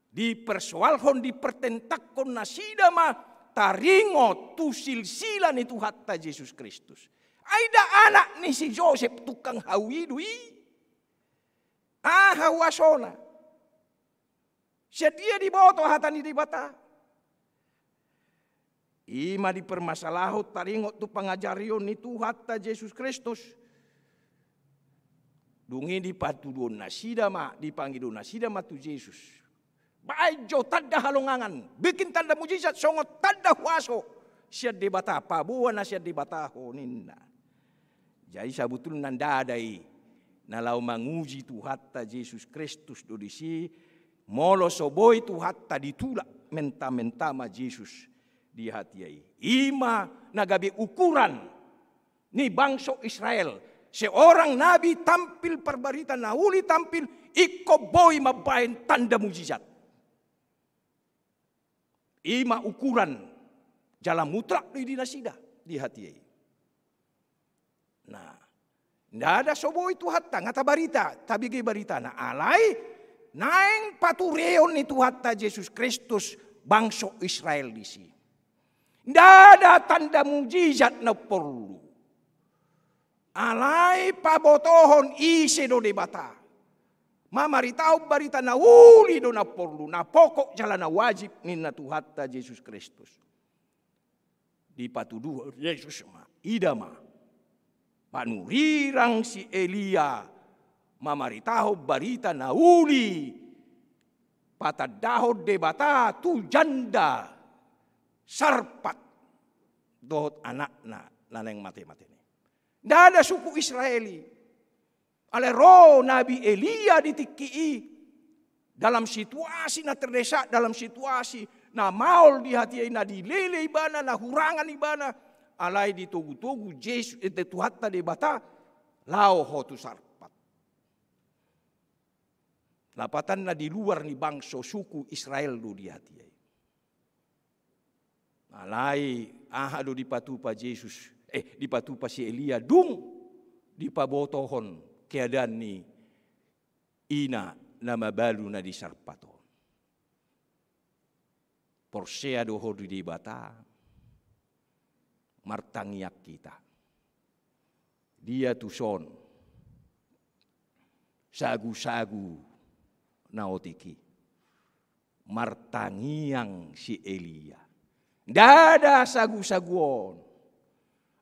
dipersoalhon, dipertentangkon nasida ma taringot tu silsila ni Tuhanta Jesus Kristus. Ai nda anak ni si Josep tukang hau i do i? Aha huasona? Sian dia diboto hata ni Debata? I ma dipermasalahon taringot tu pangajarion ni Tuhanta Jesus Kristus. Dung i dipatuduhon nasida ma, dipangido nasida ma tu Jesus. Baen jo tanda halongangan, bikin tanda mujizat songon tanda huaso sian Debata, paboa na sian Debata ho ninna. Jadi sabutulna ndada i, na laho manguji Tuhanta Jesus Kristus do disi, molo so boi Tuhanta ditulak menta-menta ma Jesus di hatiha i. I ma na gabe ukuran ni bangso Israel. Seorang nabi tampil, parbarita na uli tampil, ingkon boi mambaen tanda mujizat. I ma ukuran jala mutlak do i di nasida di hatiha i. Nah, ndada so boi Tuhanta, nga tabarita, tabege baritana, alai naeng patureon ni Tuhanta Jesus Kristus bangso Israel disi. Ndada tanda mujizat na porlu. Alai pabotohon ise do Debata. Mamaritahon barita na uli do na porlu, na pokok jala na wajib ninna Tuhanta Jesus Kristus. Dipatuduhon Jesus ma, ida ma, panurirang si Elia mamaritahon barita na uli, patandahon Debata tu janda Sarpat dohot anakna na naeng mate-mate i. Ndada suku Israel i. Alai ro nabi Elia di tingki i, dalam situasi na terdesak, dalam situasi na maol di hatiha i, na dilele ibana, na hurangan ibana, alai ditogu-togu Jesus, eh, Tuhanta Debata, Laho ho tu Sarpat. Lapatanna di luar ni bangso suku Israel do di hatiha i. Alai aha do dipatupa Jesus, eh, dipatupa si Elia dung dipabotohon keadaan ni ina na mabalu na di Sarpat on. Porsea do ho di Debata, martangiang hita. Dia tuson sagu-sagu na otik i. Martangiang si Elia. Ndada sagu-sagu on.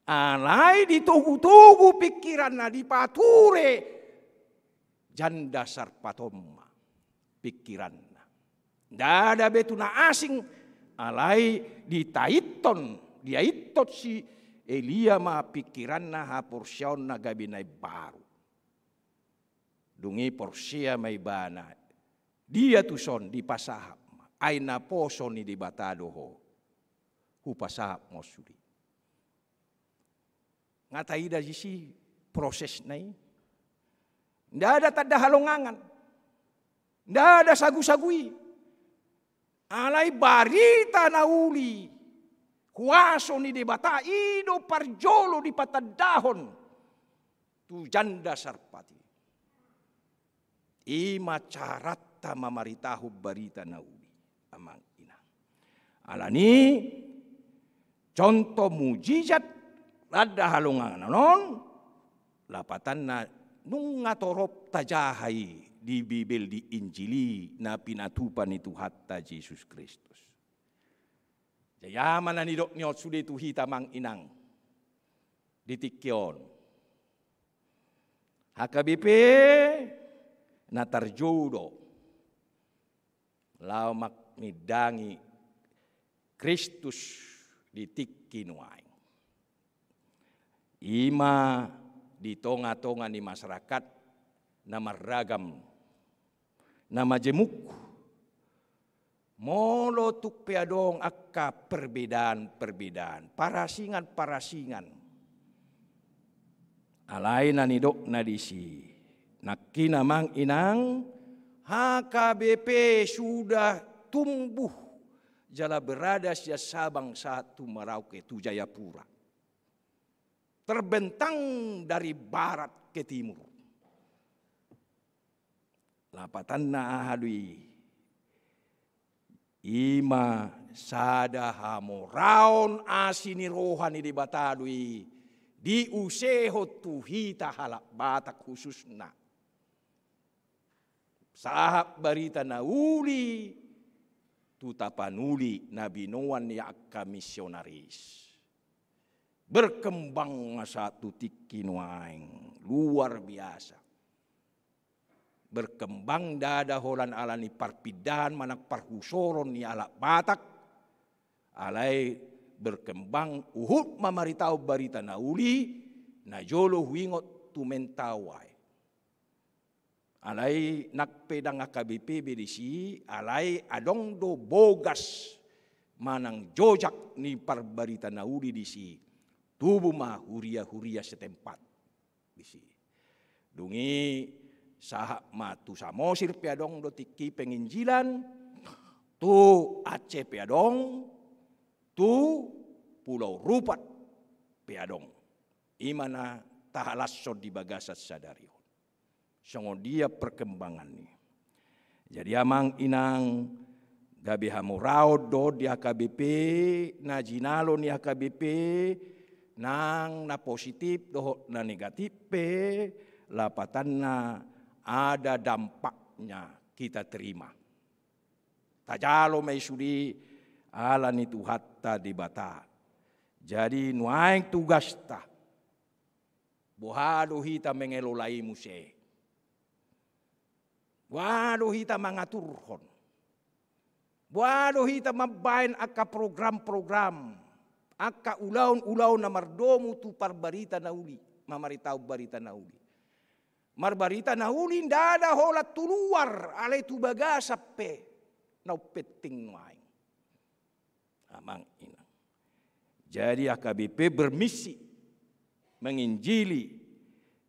Alai ditogu-togu pingkiranna, dipature janda Sarpat on ma pingkiranna. Ndada be tu na asing, alai ditaithon, diaithon si Elia ma pingkiranna, haporseaonna gabe na imbaru. Dung i porsea ma ibana, dia tuson dipasahat ma, ai naposo ni Debata do ho, hupasahat ma ho sude. Nga taida disi prosesna i. Ndada tanda halongangan. Ndada sagu-sagu i. Alai barita na uli, huaso ni Debata i do parjolo dipatandahon tu janda Sarpat i. I ma caranta mamaritahon barita na uli, amang inang. Alani contoh mujizat tanda halongangan on, lapatanna nunga torop tajaha i di Bibel, di Injil i na pinatupa ni Tuhanta Jesus Kristus. Jadi aha ma na nidok ni on sude tu hita, amang inang, di tingki on? H K B P na tarjou do laho mangindangi Kristus di tingki nuaeng. I ma di tonga-tonga ni masyarakat na marragam, na majemuk. Molo tung pe adong angka perbedaan-perbedaan, parasingan-parasingan, alai na nidokna disi, nangkin, amang inang, H K B P sudah tumbuh jala berada sian Sabang sahat tu Merauke, tu Jayapura. Terbentang dari barat ke timur. Lapatanna aha do i? I ma sada hamoraon asi ni roha ni Debata do i, diusehon tu hita halak Batak khususna. Sahat barita na uli tu Tapanuli na binoan ni angka misionaris. Berkembang ma sahat tu tingki nuaeng, luar biasa. Berkembang ndada holan ala ni parpindahan manang parhusoron ni halak Batak, alai berkembang huhut mamaritahon barita na uli, na jolo huingot tu menta au ai. Alai nang pe ndang H K B P be disi, alai adong do bogas manang jojak ni parbarita na uli disi. Tubu ma huria-huria setempat disi. Dung i sahat ma tu Samosir pe adong do tingki penginjilan, tu Aceh pe adong, tu Pulau Rupat pe adong. I ma na tahalashon di bagasan sadari on. Songon dia perkembangan ni. Jadi amang inang, gabe hamoraon do di H K B P, na jinalo ni H K B P, nang na positif dohot na negatif pe, lapatanna ada dampaknya kita terima. Tajalo ma i sude ala ni Tuhanta Debata. Jadi nuaeng tugasta. Boha do hita mengelola i muse? Boha do hita mangaturhon? Boha do hita mambaen angka program-program, angka ulaon-ulaon na mardomu tu parbarita na uli, mamaritahon barita na uli? Marbarita na uli ndada holan tu luar, alai tu bagasan pe na umpenting nuaeng. Amang inang. Jadi H K B P bermisi menginjili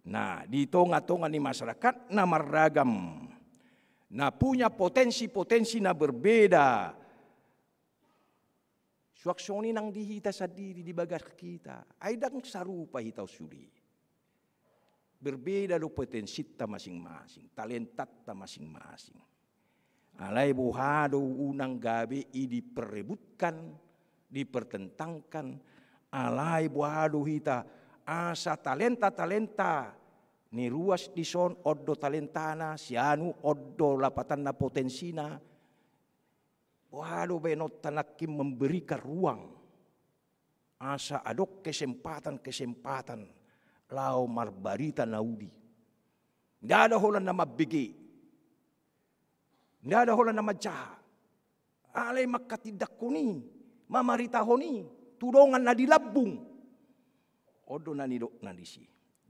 Nah, di tonga-tonga ni masyarakat na marragam, na punya potensi-potensi na berbeda. Suang songon i nang di hita sandiri, di bagas hita. Ai ndang sarupa hita on sude. Berbeda do potensinta masing-masing, talentanta masing-masing. Alai boha do unang gabe i diperebutkan, dipertentangkan, alai boha do hita asa talenta-talenta ni ruas dison on do talentana, si anu on do lapatanna potensina, boha do baenonta nangkin memberikan ruang, asa adong kesempatan-kesempatan laho marbarita na uli. Ndada holan na mambege. Ndada holan na manjaha. Alai manghatindanghon i, mamaritahon i, tu dongan na di lambung. On do na nidokna disi.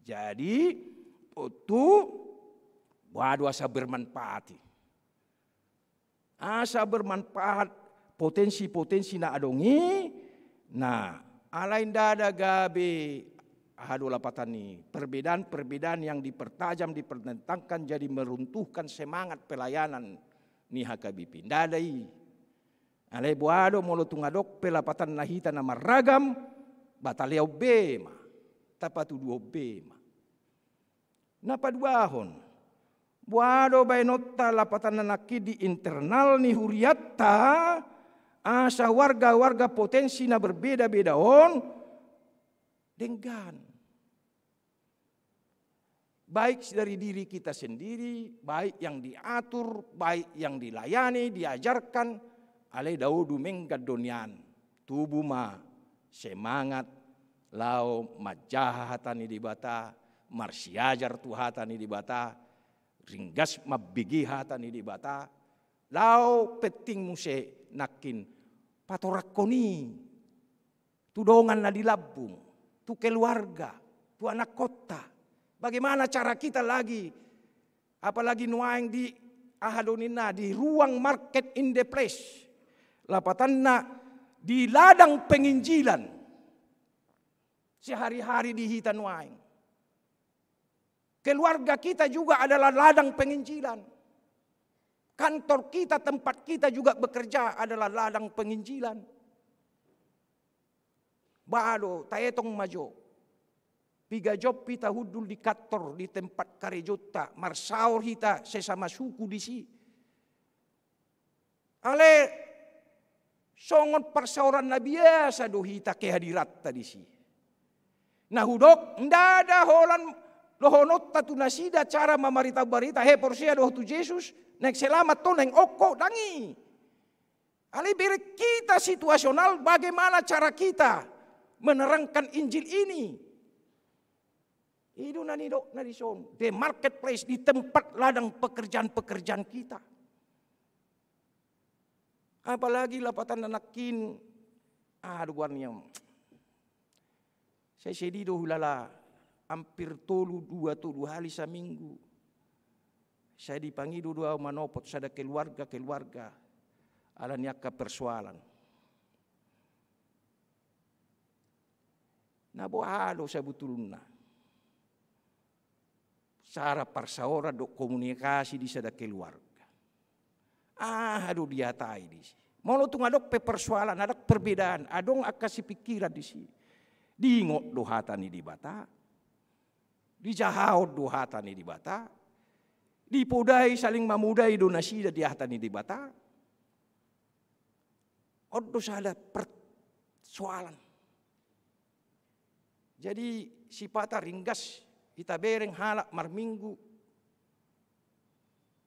Jadi, tontu, boha do asa bermanfaat i. Asa bermanfaat potensi-potensi na adong i, nah, alai ndada gabe, aha do lapatan ni, perbedaan-perbedaan yang dipertajam, dipertentangkan, jadi meruntuhkan semangat pelayanan ni H K B P. Ndada i. Alai boha do molo tung adong pe lapatanna hita na marragam, ba taleaon be ma, tapatuduhon be ma. Na paduahon, boha do baenonta lapatanna nangkin di internal ni hurianta, asa warga-warga potensi na berbeda-beda on denggan. Baik dari diri kita sendiri, baik yang diatur, baik yang dilayani, diajarkan, alai dao dumenggan do nian. Tubu ma semangat laho manjaha hata ni Debata, marsiajar tu hata ni Debata, ringgas mambege hata ni Debata, laho penting muse nangkin patorangkon i tu dongan na di lambung, tu keluarga, tu anakkonta. Bagaimana cara kita lagi, apalagi nuaeng di, aha do ninna, di ruang market in the flesh. Lapatanna di ladang penginjilan. Sehari-hari di hita nuaeng. Keluarga kita juga adalah ladang penginjilan. Kantor kita, tempat kita juga bekerja adalah ladang penginjilan. Boha do, taetong ma jo. Piga jom hita hundul di kantor, di tempat karejonta, marsaor hita sesama suku disi. Alai songon parsaoran na biasa do hita kehadiranta disi. Na hudok, ndada holan dohononta tu nasida cara mamaritahon barita, he porsea do ho tu Jesus, naeng selamat ho, naeng ongko, ndang i. Alai bereng hita situasional, bagaimana cara kita menerangkan Injil ini. I do na nidokna dison, the marketplace, di tempat ladang pekerjaan-pekerjaan kita. Apalagi lapatanna nangkin, aha do goarna i, sai sedih do hulala, hampir tolu, dua, tolu hali saminggu. Sai dipangido do ahu manopot sada keluarga-keluarga ala ni angka persoalan. Na boha do sabutulna cara parsaoran dohot komunikasi di sada keluarga? Aha do dihatai disi? Molo tung adong pe persoalan, adong perbedaan, adong angka sipingkiran disi, diingot do hata ni Debata, dijahahon do hata ni Debata, dipodai, saling mamodai do nasida di hata ni Debata. On do sada persoalan. Jadi sipata ringgas hita bereng halak marminggu.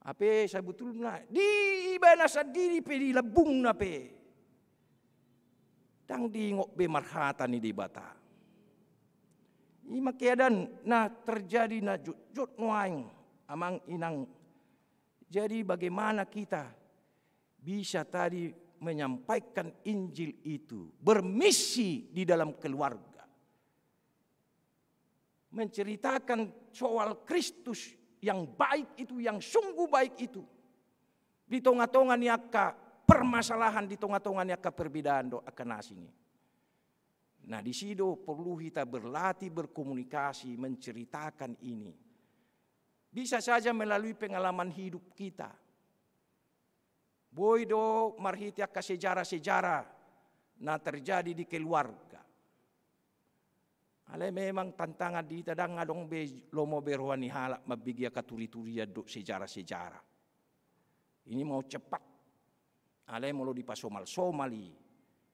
Hape sabutulna di ibana sandiri pe, di lambungna pe, ndang diingot be marhata ni Debata. I ma keadaan na terjadi na jotjot nuaeng, amang inang. Jadi bagaimana kita bisa tadi menyampaikan Injil itu, bermisi di dalam keluarga, menceritakan soal Kristus yang baik itu, yang sungguh baik itu, di tonga-tonga ni angka permasalahan, di tonga-tonga ni angka perbedaan dohot angka na asing i. Nah, di situ perlu kita berlatih berkomunikasi, menceritakan ini. Bisa saja melalui pengalaman hidup kita. Boi do marhite angka sejarah-sejarah na terjadi di keluarga. Alai memang tantangan di hita, ndang adong be lomo be roha ni halak mambege angka turi-turian dohot sejarah-sejarah. Ini mau cepat. Alai molo dipasomal-somal i,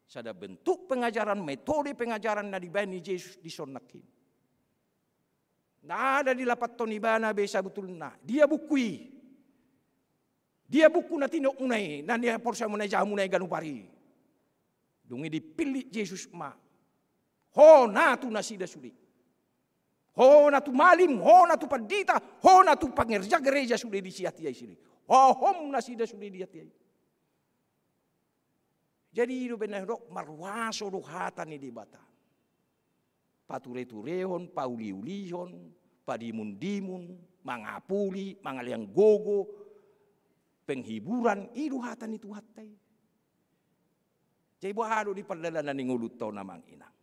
sada bentuk pengajaran, metode pengajaran na dibaen ni Jesus di son nangkin. Ndada dilapathon ibana be sabotulna. Dia buku i? Dia buku na tinopmuna i, na nihaporseamuna i, jahamuna i ganup ari i? Dung i dipillit Jesus ma. Ho na tu nasida sude. Ho na tu malim, ho na tu pandita, ho na tu pangerja gereja sude di si atia i sude. Hohom nasida sude di atia i. Jadi i do umbahen na hudok, marhuaso do hata ni Debata. Pature-turehon, pauliulihon, padimun-dimun, mangapuli, mangalean gogo, penghiburan, i do hata ni Tuhanta i. Jadi boha do di pardalanan ni ngolunta on, amang inang?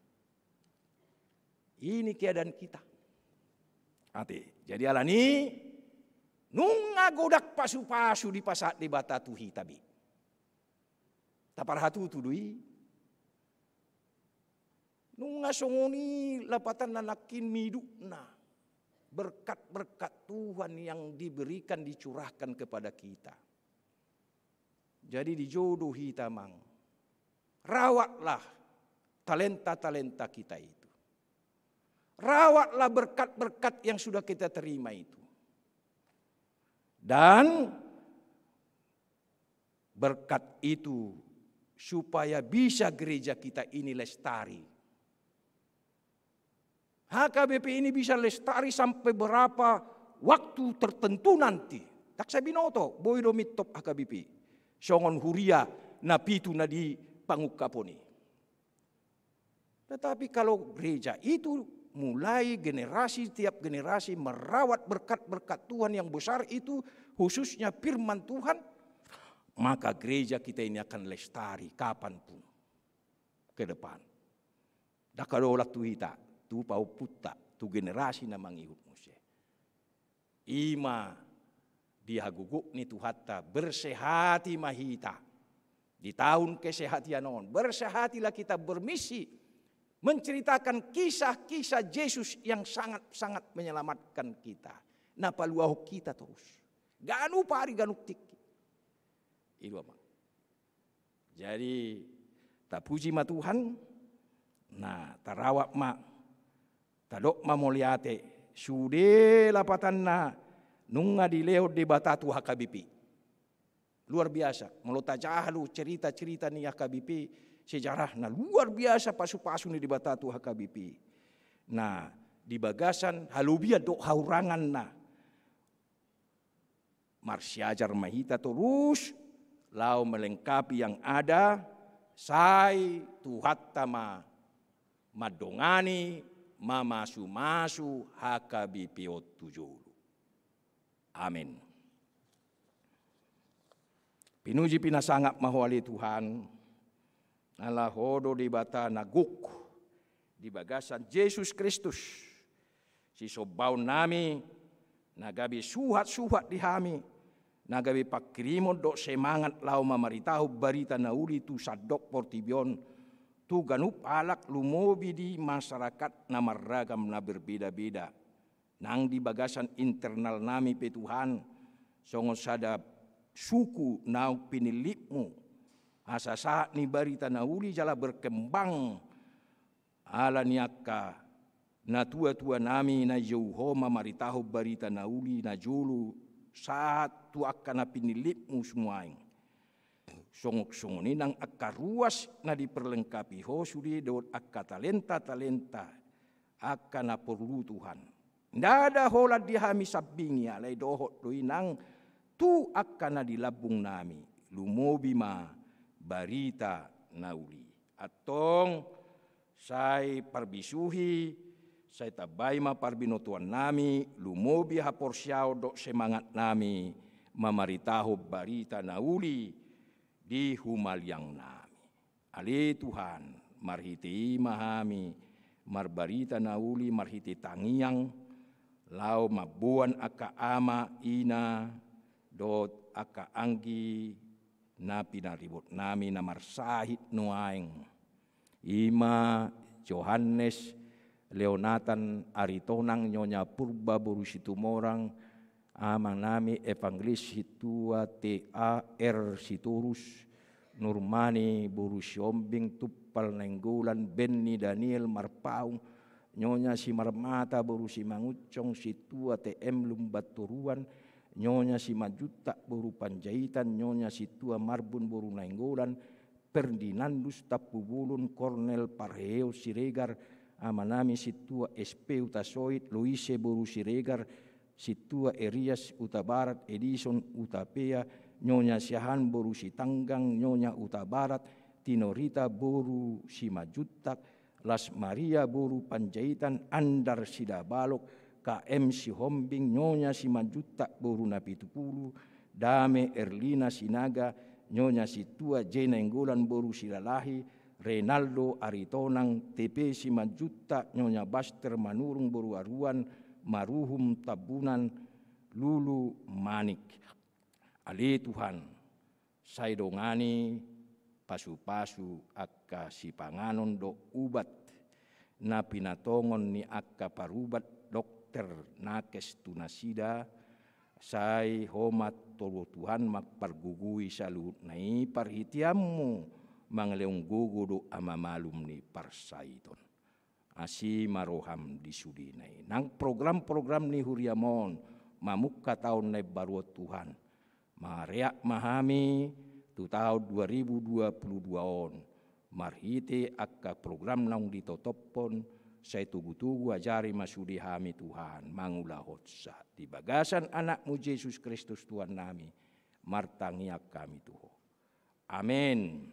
Ini keadaan kita. Ate, jadi alani i, nunga godang pasu-pasu dipasahat Debata tu hita be. Taparhatutu do i. Nunga songon i lapatanna nangkin midukna berkat-berkat Tuhan yang diberikan, dicurahkan kepada kita. Jadi di jolo hita, amang, rawatlah talenta-talenta kita itu. Rawatlah berkat-berkat yang sudah kita terima itu. Dan berkat itu supaya bisa gereja kita ini lestari. H K B P ini bisa lestari sampai berapa waktu tertentu nanti. Ndang sai binoto, boi do mintop H K B P songon huria na pitu na di pangungkapon i. Tetapi kalau gereja itu mulai generasi, tiap generasi merawat berkat-berkat Tuhan yang besar itu, khususnya firman Tuhan, maka gereja kita ini akan lestari kapanpun ke depan. Ndang hadolan tu hita, tu pahompunta, tu generasi na mangihut muse. I ma di hagogoon ni Tuhanta, bersehati ma hita di tahun kesehatian on. Bersehatilah kita bermisi menceritakan kisah-kisah Jesus yang sangat-sangat menyelamatkan kita, na paluahon hita torus ganup ari ganup tingki. I do, amang. Jadi, tapuji ma Tuhan. Nah, tarawat ma, tadok ma mauliate. Sude lapatanna nunga dilehon Debata tu H K B P. Luar biasa. Molo tajaha do cerita-cerita ni H K B P, sejarahna luar biasa, pasu-pasu ni Debata tu H K B P. Nah, di bagasan halobian dohot hahuranganna, marsiajar ma hita torus laho melengkapi yang ada, sai Tuhanta ma mandongani, mamasu-masu H K B P on tu jolo. Amen. Pinuji pinasangap ma Ho ale Tuhan, ala Ho do Debata na gok di bagasan Jesus Kristus, sisombaon nami, na gabe suhat-suhat di hami, na gabe pangkirimon dohot semangat laho mamaritahon barita na uli tu sandok portibi on, tu ganup halak, lumobi di masyarakat na marragam, na berbeda-beda. Nang di bagasan internal nami pe Tuhan, songon sada suku naung pinillitmu, asa sahat ni barita na uli jala berkembang, ala ni angka natua-tua nami na jou Ho mamaritahon barita na uli na jolo, sahat tu angka na pinillitmu sumuaing. Songon, songon i nang angka ruas na diperlengkapi Ho sude dohot angka talenta-talenta, angka na porlu Tuhan. Ndada holan di hami sambingi, alai dohot do i nang tu angka na di lambung nami, lumobi ma barita na uli. Antong, sai parbisuhi, sai tambai ma parbinotoan nami, lumobi haporseaon dohot semangat nami mamaritahon barita na uli di humaliang nami. Ale Tuhan, Marhite i ma hami marbarita na uli marhite tangiang, laho mamboan angka ama, ina, dohot angka anggi na pinaribot nami na marsahit nuaeng. I ma Johannes Leonatan Aritonang, Nyonya Purba boru Situmorang, amanami Evangelis Sintua T A R Sitorus, Nurmani boru Sihombing, Tumpal Nainggolan, Benny Daniel Marpaung, Nyonya Simarmata boru Simangunsong, Sintua T M Lumbantoruan, Nyonya Simanjuntak boru Panjaitan, Nyonya Sintua Marbun boru Nainggolan, Ferdinandus Tampubolon, Kornel Parheheon Siregar, amanami Sintua S P Hutasoit, Loise boru Siregar, Sintua Erias Hutabarat, Edison Hutapea, Nyonya Siahaan boru Sitanggang, Nyonya Hutabarat, Tinorita boru Simanjuntak, Las Maria boru Panjaitan, Andar Sidabalok, K M Sihombing, Nyonya Simanjuntak boru Napitupulu, Dame Erlina Sinaga, Nyonya Sintua J Nainggolan boru Silalahi, Renaldo Aritonang, T P Simanjuntak, Nyonya Baster Manurung boru Aruan, Maruhum Tambunan, Lulu Manik. Ale Tuhan, sai dongani pasupasu angka sipanganon dohot ubat na pinatongon ni angka parubat dokter nakes tu nasida, sai Ho ma tolu Tuhan mampargogoi saluhutna i, parhiteanmu mangalehon gogo dohot hamamalum ni parsaiton. Asi ma roham di sudena i. Nang program-program ni huriam on mamungka taon na imbaru on Tuhan, mareak ma hami tu taon dua ribu dua puluh dua on marhite angka program naung ditotophon, sai togu-togu ajari ma sude hami Tuhan mangulahonsa. Di bagasan Anakmu Jesus Kristus Tuhannami martangiang hami tu Ho. Amen.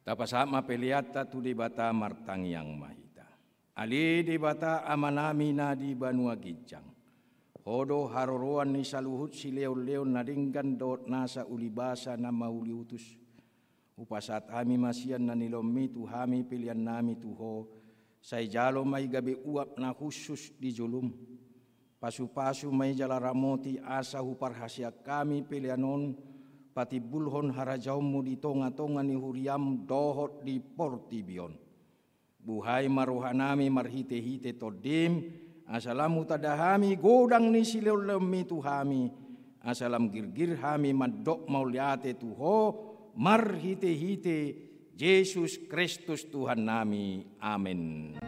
Tapasahat ma peleanta tu Debata, martangiang ma hita. Ale Debata Amanami na di banua ginjang, Ho do haroroan ni saluhut sileonleon na denggan dohot nasa ulibasa na mauliutus. Hupasahat hami ma sian na nilehonMi tu hami peleannami tu Ho, sai jalo ma i gabe uap na hushus di joloM. Pasupasu ma i jala ramoti asa huparhaseang hami pelean on patimbulhon harajaonMu di tongatonga ni huriaM dohot di portibi on. Buhai ma rohanami marhitehite TondiM, asa lam hutanda hami godang ni sileonleonMi tu hami, asa lam girgir hami mandok mauliate tu Ho marhitehite Jesus Kristus Tuhannami. Amen.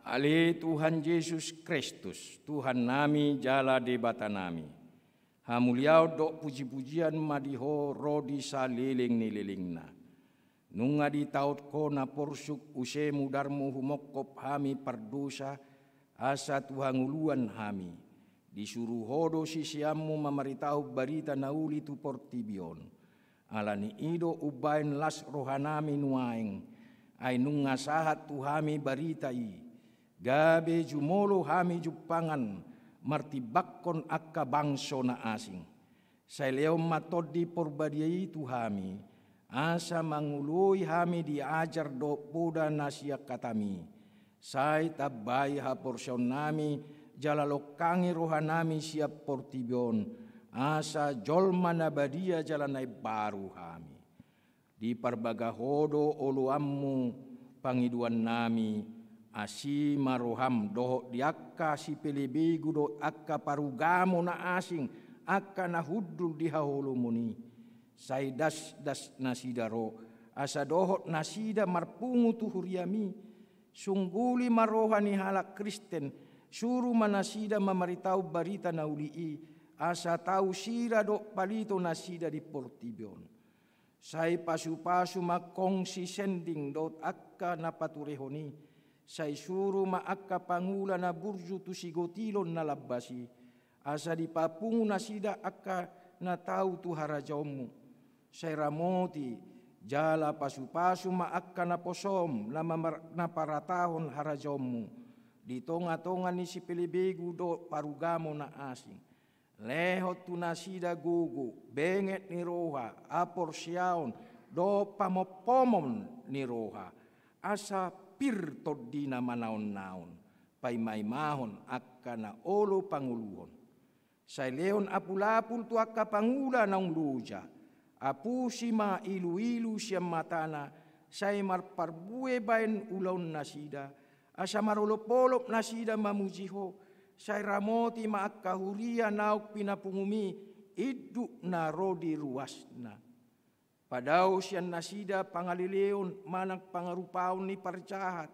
Ale Tuhan Jesus Kristus, Tuhannami jala Debatanami, hamuliaon dohot pujipujian ma di Ho ro di saleleng ni lelengna. Nunga ditaon Ho na porsuk use mudarMu humongkop hami pardosa, asa tu hangoluan hami. Disuru Ho do siseanMu mamaritahon barita na uli tu portibi on. Ala ni i do umbaen las rohanami nuaeng, ai nunga sahat tu hami barita i, gabe jumolo hami jumpangan martimbangkon angka bangso na asing. Sai lehon ma Tondi Parbadia i tu hami, asa mangoloi hami di ajar dohot poda na sian hataMi. Sai tambai haporseaonnami jala longkangi rohanami sian portibi on, asa jolma na badia jala na imbaru hami. Diparbaga Ho do oloanMu pangidoannami, asi ma rohaM dohot di angka sipelebegu dohot angka parugamo na asing, angka na hundul di haholomon i. Sai dasdas nasida ro, asa dohot nasida marpungu tu huriaMi. Sungguli ma roha ni halak Kristen, suru ma nasida mamaritahon barita na uli i, asa tau sira dohot palito nasida di portibi on. Sai pasupasu ma kongsi sending dohot angka na paturehon i, sai suru ma angka pangula na burju tu sigotilon na lambas i, asa dipapungu nasida angka na tau tu harajaonMu. Sai ramoti jala pasupasu ma angka naposoM na mamar-, na paratahon harajaonMu di tongatonga ni sipelebegu dohot parugamo na asing. Lehon tu nasida gogo, benget ni roha, haporseaon dohot pamompomon ni roha, asa pir tondina manaonnaon, paimaimahon angka na olo pangoluhon. Sai lehon apulapul tu angka pangula naung loja, apusi ma iluilu sian matana, sai marparbue baen ulaonnasida, asa marolopolop nasida mamuji Ho. Sai ramoti ma angka huria naung pinapunguMi, induk na ro di ruasna. Padao sian nasida pangaleleon manang pangarupaon ni parjahat,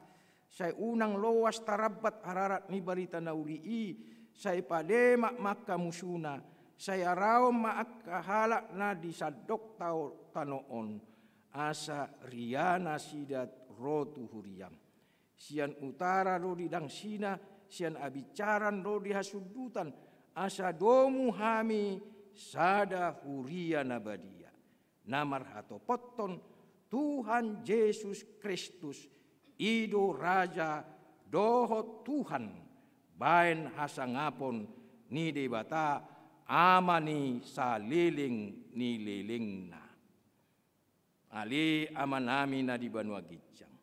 sai unang loas tarambat hararat ni barita na uli i, sai pademak ma angka musuna, sai araon ma angka halak na di sandok tao-, tano on, asa ria nasida ro tu huriaM. Sian utara ro di dangsina, sian abincaran ro di hasundutan, asa domu hami sada huria na badia, na marhatopothon Tuhan Jesus Kristus, i do Raja dohot Tuhan, baen hasangapon ni Debata Ama ni saleleng ni lelengna. Ale Amanami na di banua ginjang,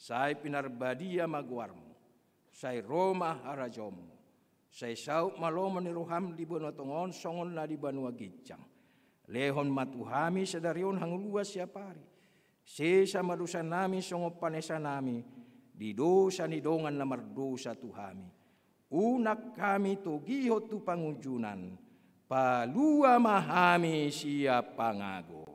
sai pinarbadia ma goarMu, sai ro ma harajaonMu, sai saut ma lomo ni rohaM di banua tonga on songon na di banua ginjang. Lehon ma tu hami sadari on hangoluan siapari. Sesa ma dosanami songon panesanami di dosa ni dongan na mardosa tu hami. Unang hami togihon tu pangunjunan, palua ma hami sian pangago.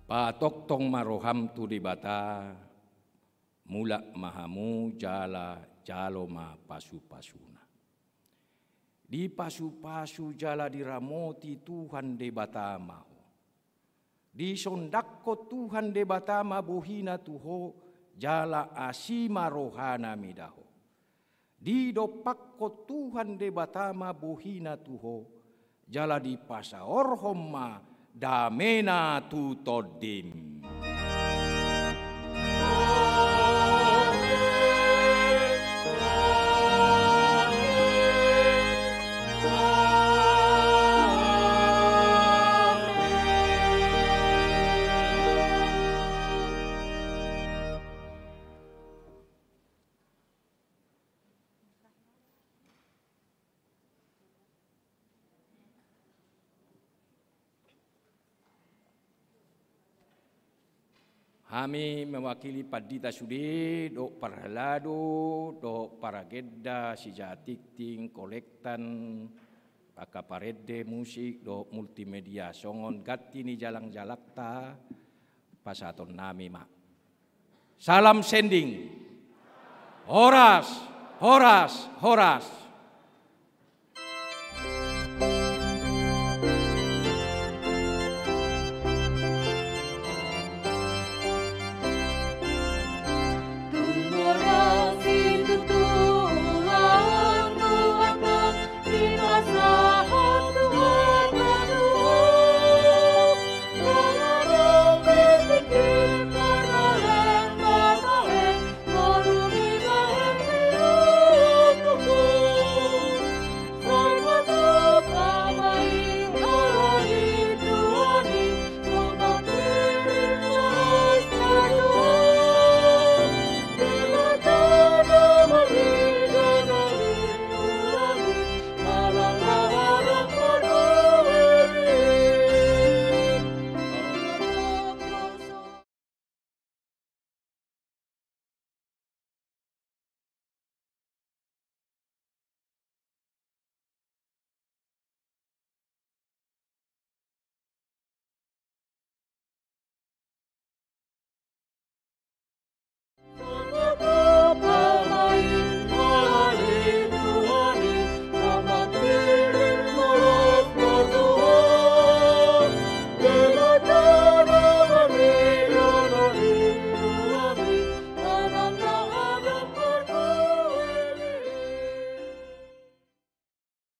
Patongtong ma roham tu Debata, mulak ma hamu jala jalo ma pasupasuna. Dipasupasu jala diramoti Tuhan Debata ma ho. Disondanghon Tuhan Debata ma bohina tu ho, jala asi ma rohana mida ho. Didompakhon Tuhan Debata ma bohina tu ho, jala dipasaorhon ma damena tu tondim. Hami mewakili pandita sude, dohot parhalado, dohot paragenda, sijahatingting, kolektan, angka parende, musik, dohot multimedia, songon ganti ni jalangjalangta, pasahatonnami ma. Salam sending. Horas, horas, horas.